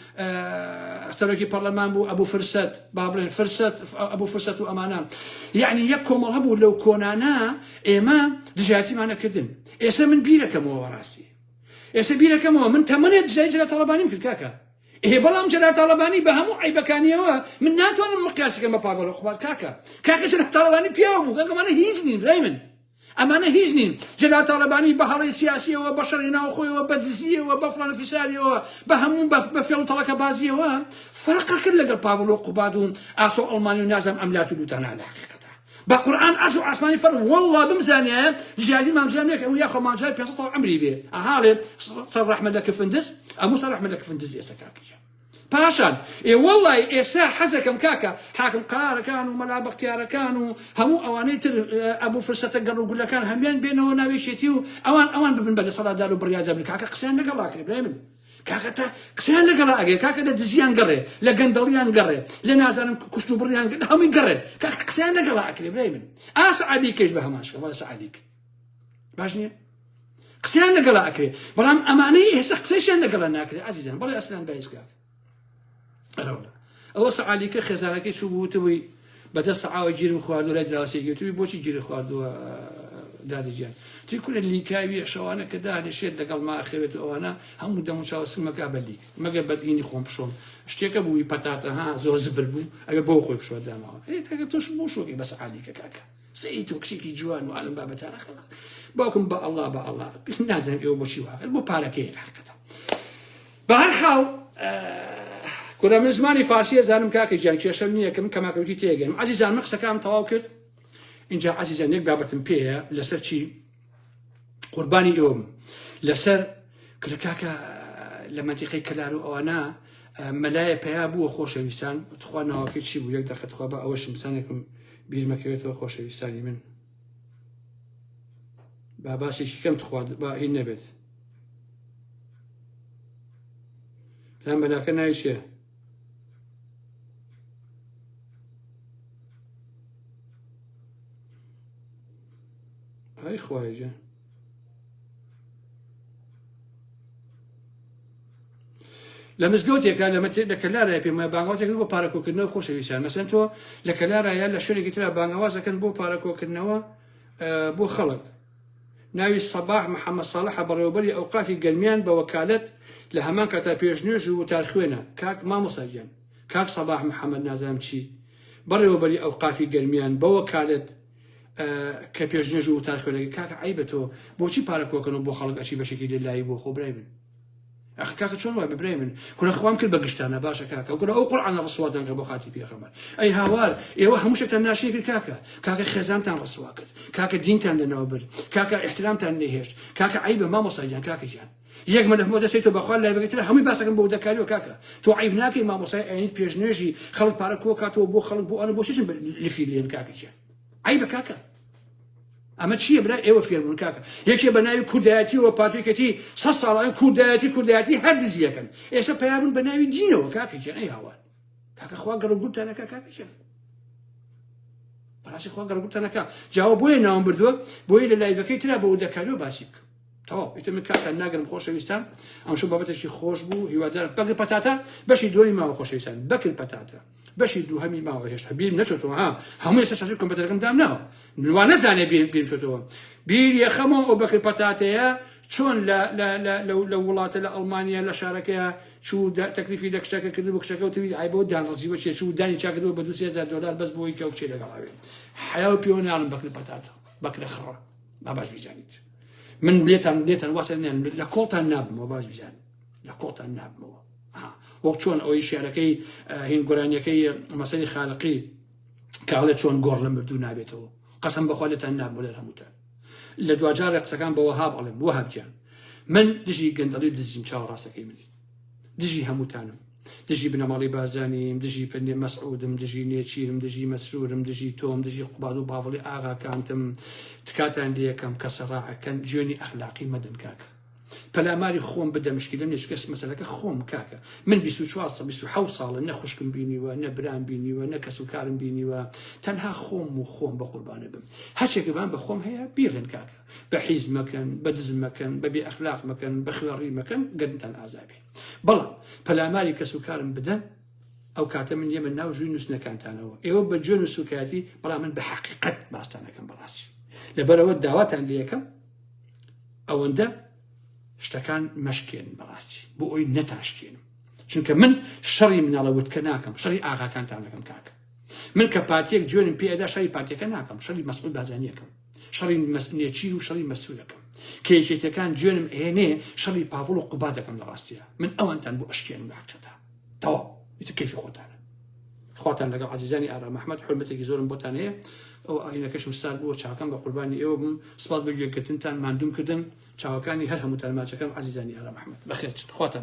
سەرۆکی پەرلەمان بوو ئەبوو فرسەت با بڵێن فرسەت ئەبوو فرسەت و ئەمانە یعنی یەک کۆمەڵ هەبوو لەو کۆنانە ئێمە دژایەتیمان نەکردن ئێستا من بیرەکەمەوە بەڕاستی ئێستا بیرەکەمەوە من تەمەنێ دژای جەلال تاڵەبانیم کرد کاکە ئێ بەڵام جەلال تاڵەبانی بە هەموو عیبەکانیەوە من ناتوانم مقیاسەکەم بە پاڤڵ قوباد کاکە کاکە جەلال تاڵەبانی پیاو بوو کاکە ئەمانە هیچ نین برای من. ئەمانە هیچ نین. جەلال تاڵەبانی بە هەڵەی سیاسیەوە، بە شەڕی ناوخۆیەوە، بە دزیەوە، بە فڵان و فیساریەوە، بە هەموو بە فێڵ و تەڵەکەبازیەوە فەرقە کرد لەگەڵ پاڤڵ و قوباد و ئاسۆ ئەڵمانی و نازانم ئەم لات و لوتانە لە حەقیقەتا بە قورئان ئەرز و ئاسمانی فەرق واللە بمزانیایە دژایەتی مام جەلال نەکەم یاخوا مام جەلال 500 ساڵ عەمری بێ ئەهاڵێ سەر ڕەحمە لە کفندز ئەموو سەر ڕەحمە لە کفندز ئێستا کاکە گیان پاشان ئێ وەڵای ئێسا حەزەکەم کاکە حاکم قارەکان و مەلا بەختیارەکان و هەموو ئەوانەی تر ئەبوو فرسەتە گەڕ و گولەکان هەموان بێنەوە ناوێکێتی و ئەوان ئەوان ببن بە دەسەڵاتدار و بڕیاردەر بن کاکە قسەیان لەگەڵا کرێ برای من کاکە تا قسەیان لەگەڵا ئەگێ کاکە لە دزیان گەڕێ لە گەندەڵیان گەڕێ لە نازانم کوشت و بڕیان گەڕێ هەمووی گەڕێ کاکە قسەیان لەگەڵا ئەکرێ برای من ئاس عەلیکەش بە هەمان شێوە سعالیک باش نییە قسەیان لەگەڵا ئەکرێ بەڵام ئەمانەی ئێستا قسەیشیان لەگەڵا ناکرێ عزیزان بەڵێ ئەسلان بایز کاک ئەوە سەعالیکە خێزانەکەی چوو بوو وتبووی بەدەست سەعاوە گیرم خواردووە لای دراوسێکی وتبووی بۆچی گیری خواردووە دادە گیان توی کورە لیکاویە شەوانە کە دانیشێت لەگەڵ ما ئەخەوێت و ئەوانە هەموو دەم و چاوە سمەکە بە لیک مەگەر بەدینی خۆم بشۆم شتێکە بووی پەتاتە ها زۆر زبر بوو ئەگە بۆ خۆی بشۆ داماوە ئەی تاکە تۆش بۆ شۆکی بەس عالیکە کاکە سەیری تۆ کچێکی جوان و ئالم بابەتانە خەڵک باوکم بە ئەڵڵا بە ئەڵڵا نازانم ئێوە بۆچی وا بۆ پارەکەی حقیقەتە بە هەر حاڵ کورە من زمانی فارسی ئەزانم کاکە گیان کێشەم نییە کە من کەماکەوتی تێگەم عەزیزان من قسەکانم تەواو کرد اینجا عەزیزان یەک بابەتم پێیە لەسەر چی قوربانی ئێوەم لەسەر کە کاکە لە مەنتیقەی کەلار و ئەوانە مەلایە پەیا بووە خۆشەویستان تخوا ناوەکەی چی بوو یەک دەقە تخوا بە ئەوەشم بزانێکم بیرمەکەوێتەوە خۆشەویستانی من با باسێکی کەم تخوا با هین نەبێت بزان بەلاکە ناوی چییە ئای خوایە گیان لە مزگەوتێکا لە مەتێ لە کەلارای پێم وایە بانگەوازێک بۆ پارە کۆکردنەوە خۆشەویستان مەسەن تۆ لە کەلارایە لە شوێنێکی ترا بانگەوازەکەن بۆ پارە کۆکردنەوە بۆ خەڵک ناوی سەباح محەممەد ساڵحە بەڕێوەبەری ئەوقافی گەرمیان بە وەکالەت لە هەمان کاتا پێشنوێژ و وتارخوێنە کاک مامۆستا گیان کاک سەباح محەممەد نازانم چی بەڕێوەبەری ئەوقافی گەرمیان بە وەکالەت کە پێشنوێژ و وتار خوێنەکە کاکە عەیبە تۆ بۆچی پارە کۆکەن و بۆ خەڵک ئەچی بەشێکی لێ لایی بۆ خۆ برای من ئەخ کاکە چۆن وای برای من کورە خوام کرد بە گشتانە باشە کاکە کورە ئەو قورعانە ڕسواتان کە بۆ خاتی پێغەمبەر ئەی هاوار ئێوە هەموو شتێکتان ناشرین کرد کاکە کاکە خێزانتان ڕسوا کرد کاکە دینتان لەناو برد کاکە ئیحترامتان نەهێشت کاکە عەیبە مامۆستا گیان کاکە گیان یەک مەلەف بۆ دەستەی تۆ بەخوا لایڤەکەی تر هەمووی باسەکەم بۆ دەکاریەوە کاکە تۆ عیب ناکەی مامۆسای ئاینیت پێش نوێژی خەڵک پارە کۆکاتەوە بۆ خەڵک بۆ ئەنە بۆ چیشن لفی لێن کاکە گیان عیبە کاکە ئەمە چییە برا ئێوە فێربوون کاکە یەکێ بە ناوی کوردایەتیەوە پارتێکەتی سە ساڵان کوردایەتی کوردایەتی هەر دزیەکەن ئێستا پەیابوون بە ناوی دینەوە کاکە گیان ئەی هاوار کاکە خوا گەڕگوتانەکە کاکە گیان بەڕاستی خوا گەڕگوتانەکە جاوە بۆیە ناوم بردووە بۆیە لە لایڤەکەی ترا بۆ دەکاریەوە باسی بکەم تەواو ئیتر من کاتتان ناگرم خۆشەویستان ئەمشەو بابەتێکی خۆش بوو هیوادارم بەکر پەتاتە بەشی دووەمی ماوە خۆشەویستان بەکر پەتاتە بەشی دووهەمی ماوە هێشتا بیرم نەچۆتەوە ها هەموو ئێستا شاشەی کۆمپیوتەرەکەم دامناوە وا نەزانێ بیرم چۆتەوە بیر یەخەمەوە ئەو بەکر پەتاتەیە چۆن لە لە لە لە وڵاتە لە ئەڵمانیا لە شارەکەیە چوو تەکلیفی لە کچەکە کرد بۆ کچەکە و توی عیبەوە دان ڕزیوە چێ چوو دانی چاکردەوە بە 2000 دلار بەس بۆی کە کچێ لەگەڵاوێ حیا و پێوە ناڵم بەکر پەتاتە بەکرە خڕە با باش بیزانیت من لێتان لێتان واسە نیان لە کۆڵتان نابمەوە باش بیزانن لە کۆڵتان نابمەوە وەک چۆن ئەوەی شعرەکەی هین گۆرانیەکەی مەسەری خالقی کاڵێ چۆن گۆڕ لە مردوو نابێتەوە قەسم بەخوا لێتان نابمەوە لە هەمووتان لە دواجار قسەکان بە وەهاب ئەڵێم وەهاب گیان من دژی گەندەڵی و دزیم چاوە ڕاستەکەی من دژی هەمووتانم دژی بنەماڵەی بارزانیم دژی پنێ مەسعودم دژی نێچیرم دژی مەسرورم دژی تۆم دژی قوباد و باڤڵی ئاغاکانتم تکاتان لێکەم کە سەڕاعەکەن جوێنی ئەخلاقی مەدەن کاکە پەلاماری خۆم بدە مشکلەم نیە چونکە مەسەلەکە خۆم کاکە من 24 ساڵ 27 ساڵە نە خوشکم بینیوە نە برام بینیوە نە کەس و کارم بینیوە تەنها خۆم و خۆم بە قوربانە بم هەرچێکە بان بە خۆم هەیە بیڵێن کاکە بە حیز مەکەن بە دز مەکەن بە بێ ئەخلاق مەکەن بە خوێڕی مەکەن گەردنتان ئازابێ بەڵام پەلاماری کەس و کارم بدەن ئەو کاتە من یەمە ناو ژووی نووسنەکانتانەوە ئێوە بە جوێن و سوکایەتی بەڵام من بە حەقیقەت باستان ئەکەم بەڕاستی لەبەرەوە داواتان لێ ئەکەم ئەوەندە شتەکان مەشکێن بەڕاستی بۆ ئەوی نەتاشکێنم چونکە من شەڕی مناڵە وتکە ناکەم شەڕی ئاغاکانتان ئەکەم کاکە من کە پارتیەک جوێنم پێ ئەدا شەڕی پارتیەکە ناکەم شەڕی مەسعود بارزانیەکەم. شەڕی نێچیر و شەڕی مەسرورەکەم کە یەکێتیەکان جوێنم ئێنێ شەڕی پاڤڵ و قوبا دەکەم لە ڕاستیە من ئەوانتان بۆ ئەشکێنم لە حقیقەتا تەواو ئیتر کەیفی خۆتانە خواتان لەگەڵ عزیزانی ئارام ئەحمەد حرمەتێکی زۆرم بۆتان هەیە ئەو ئاینەکەشم سارد بووە چاکەم بە قوربانی ئێوە بم سپاس بە گوێگرتنتان ماندوم کردن چاوەکانی هەر هەمووتان ماچەکەم عزیزانی ئارام ئەحمەد بەخێرچن خواتان.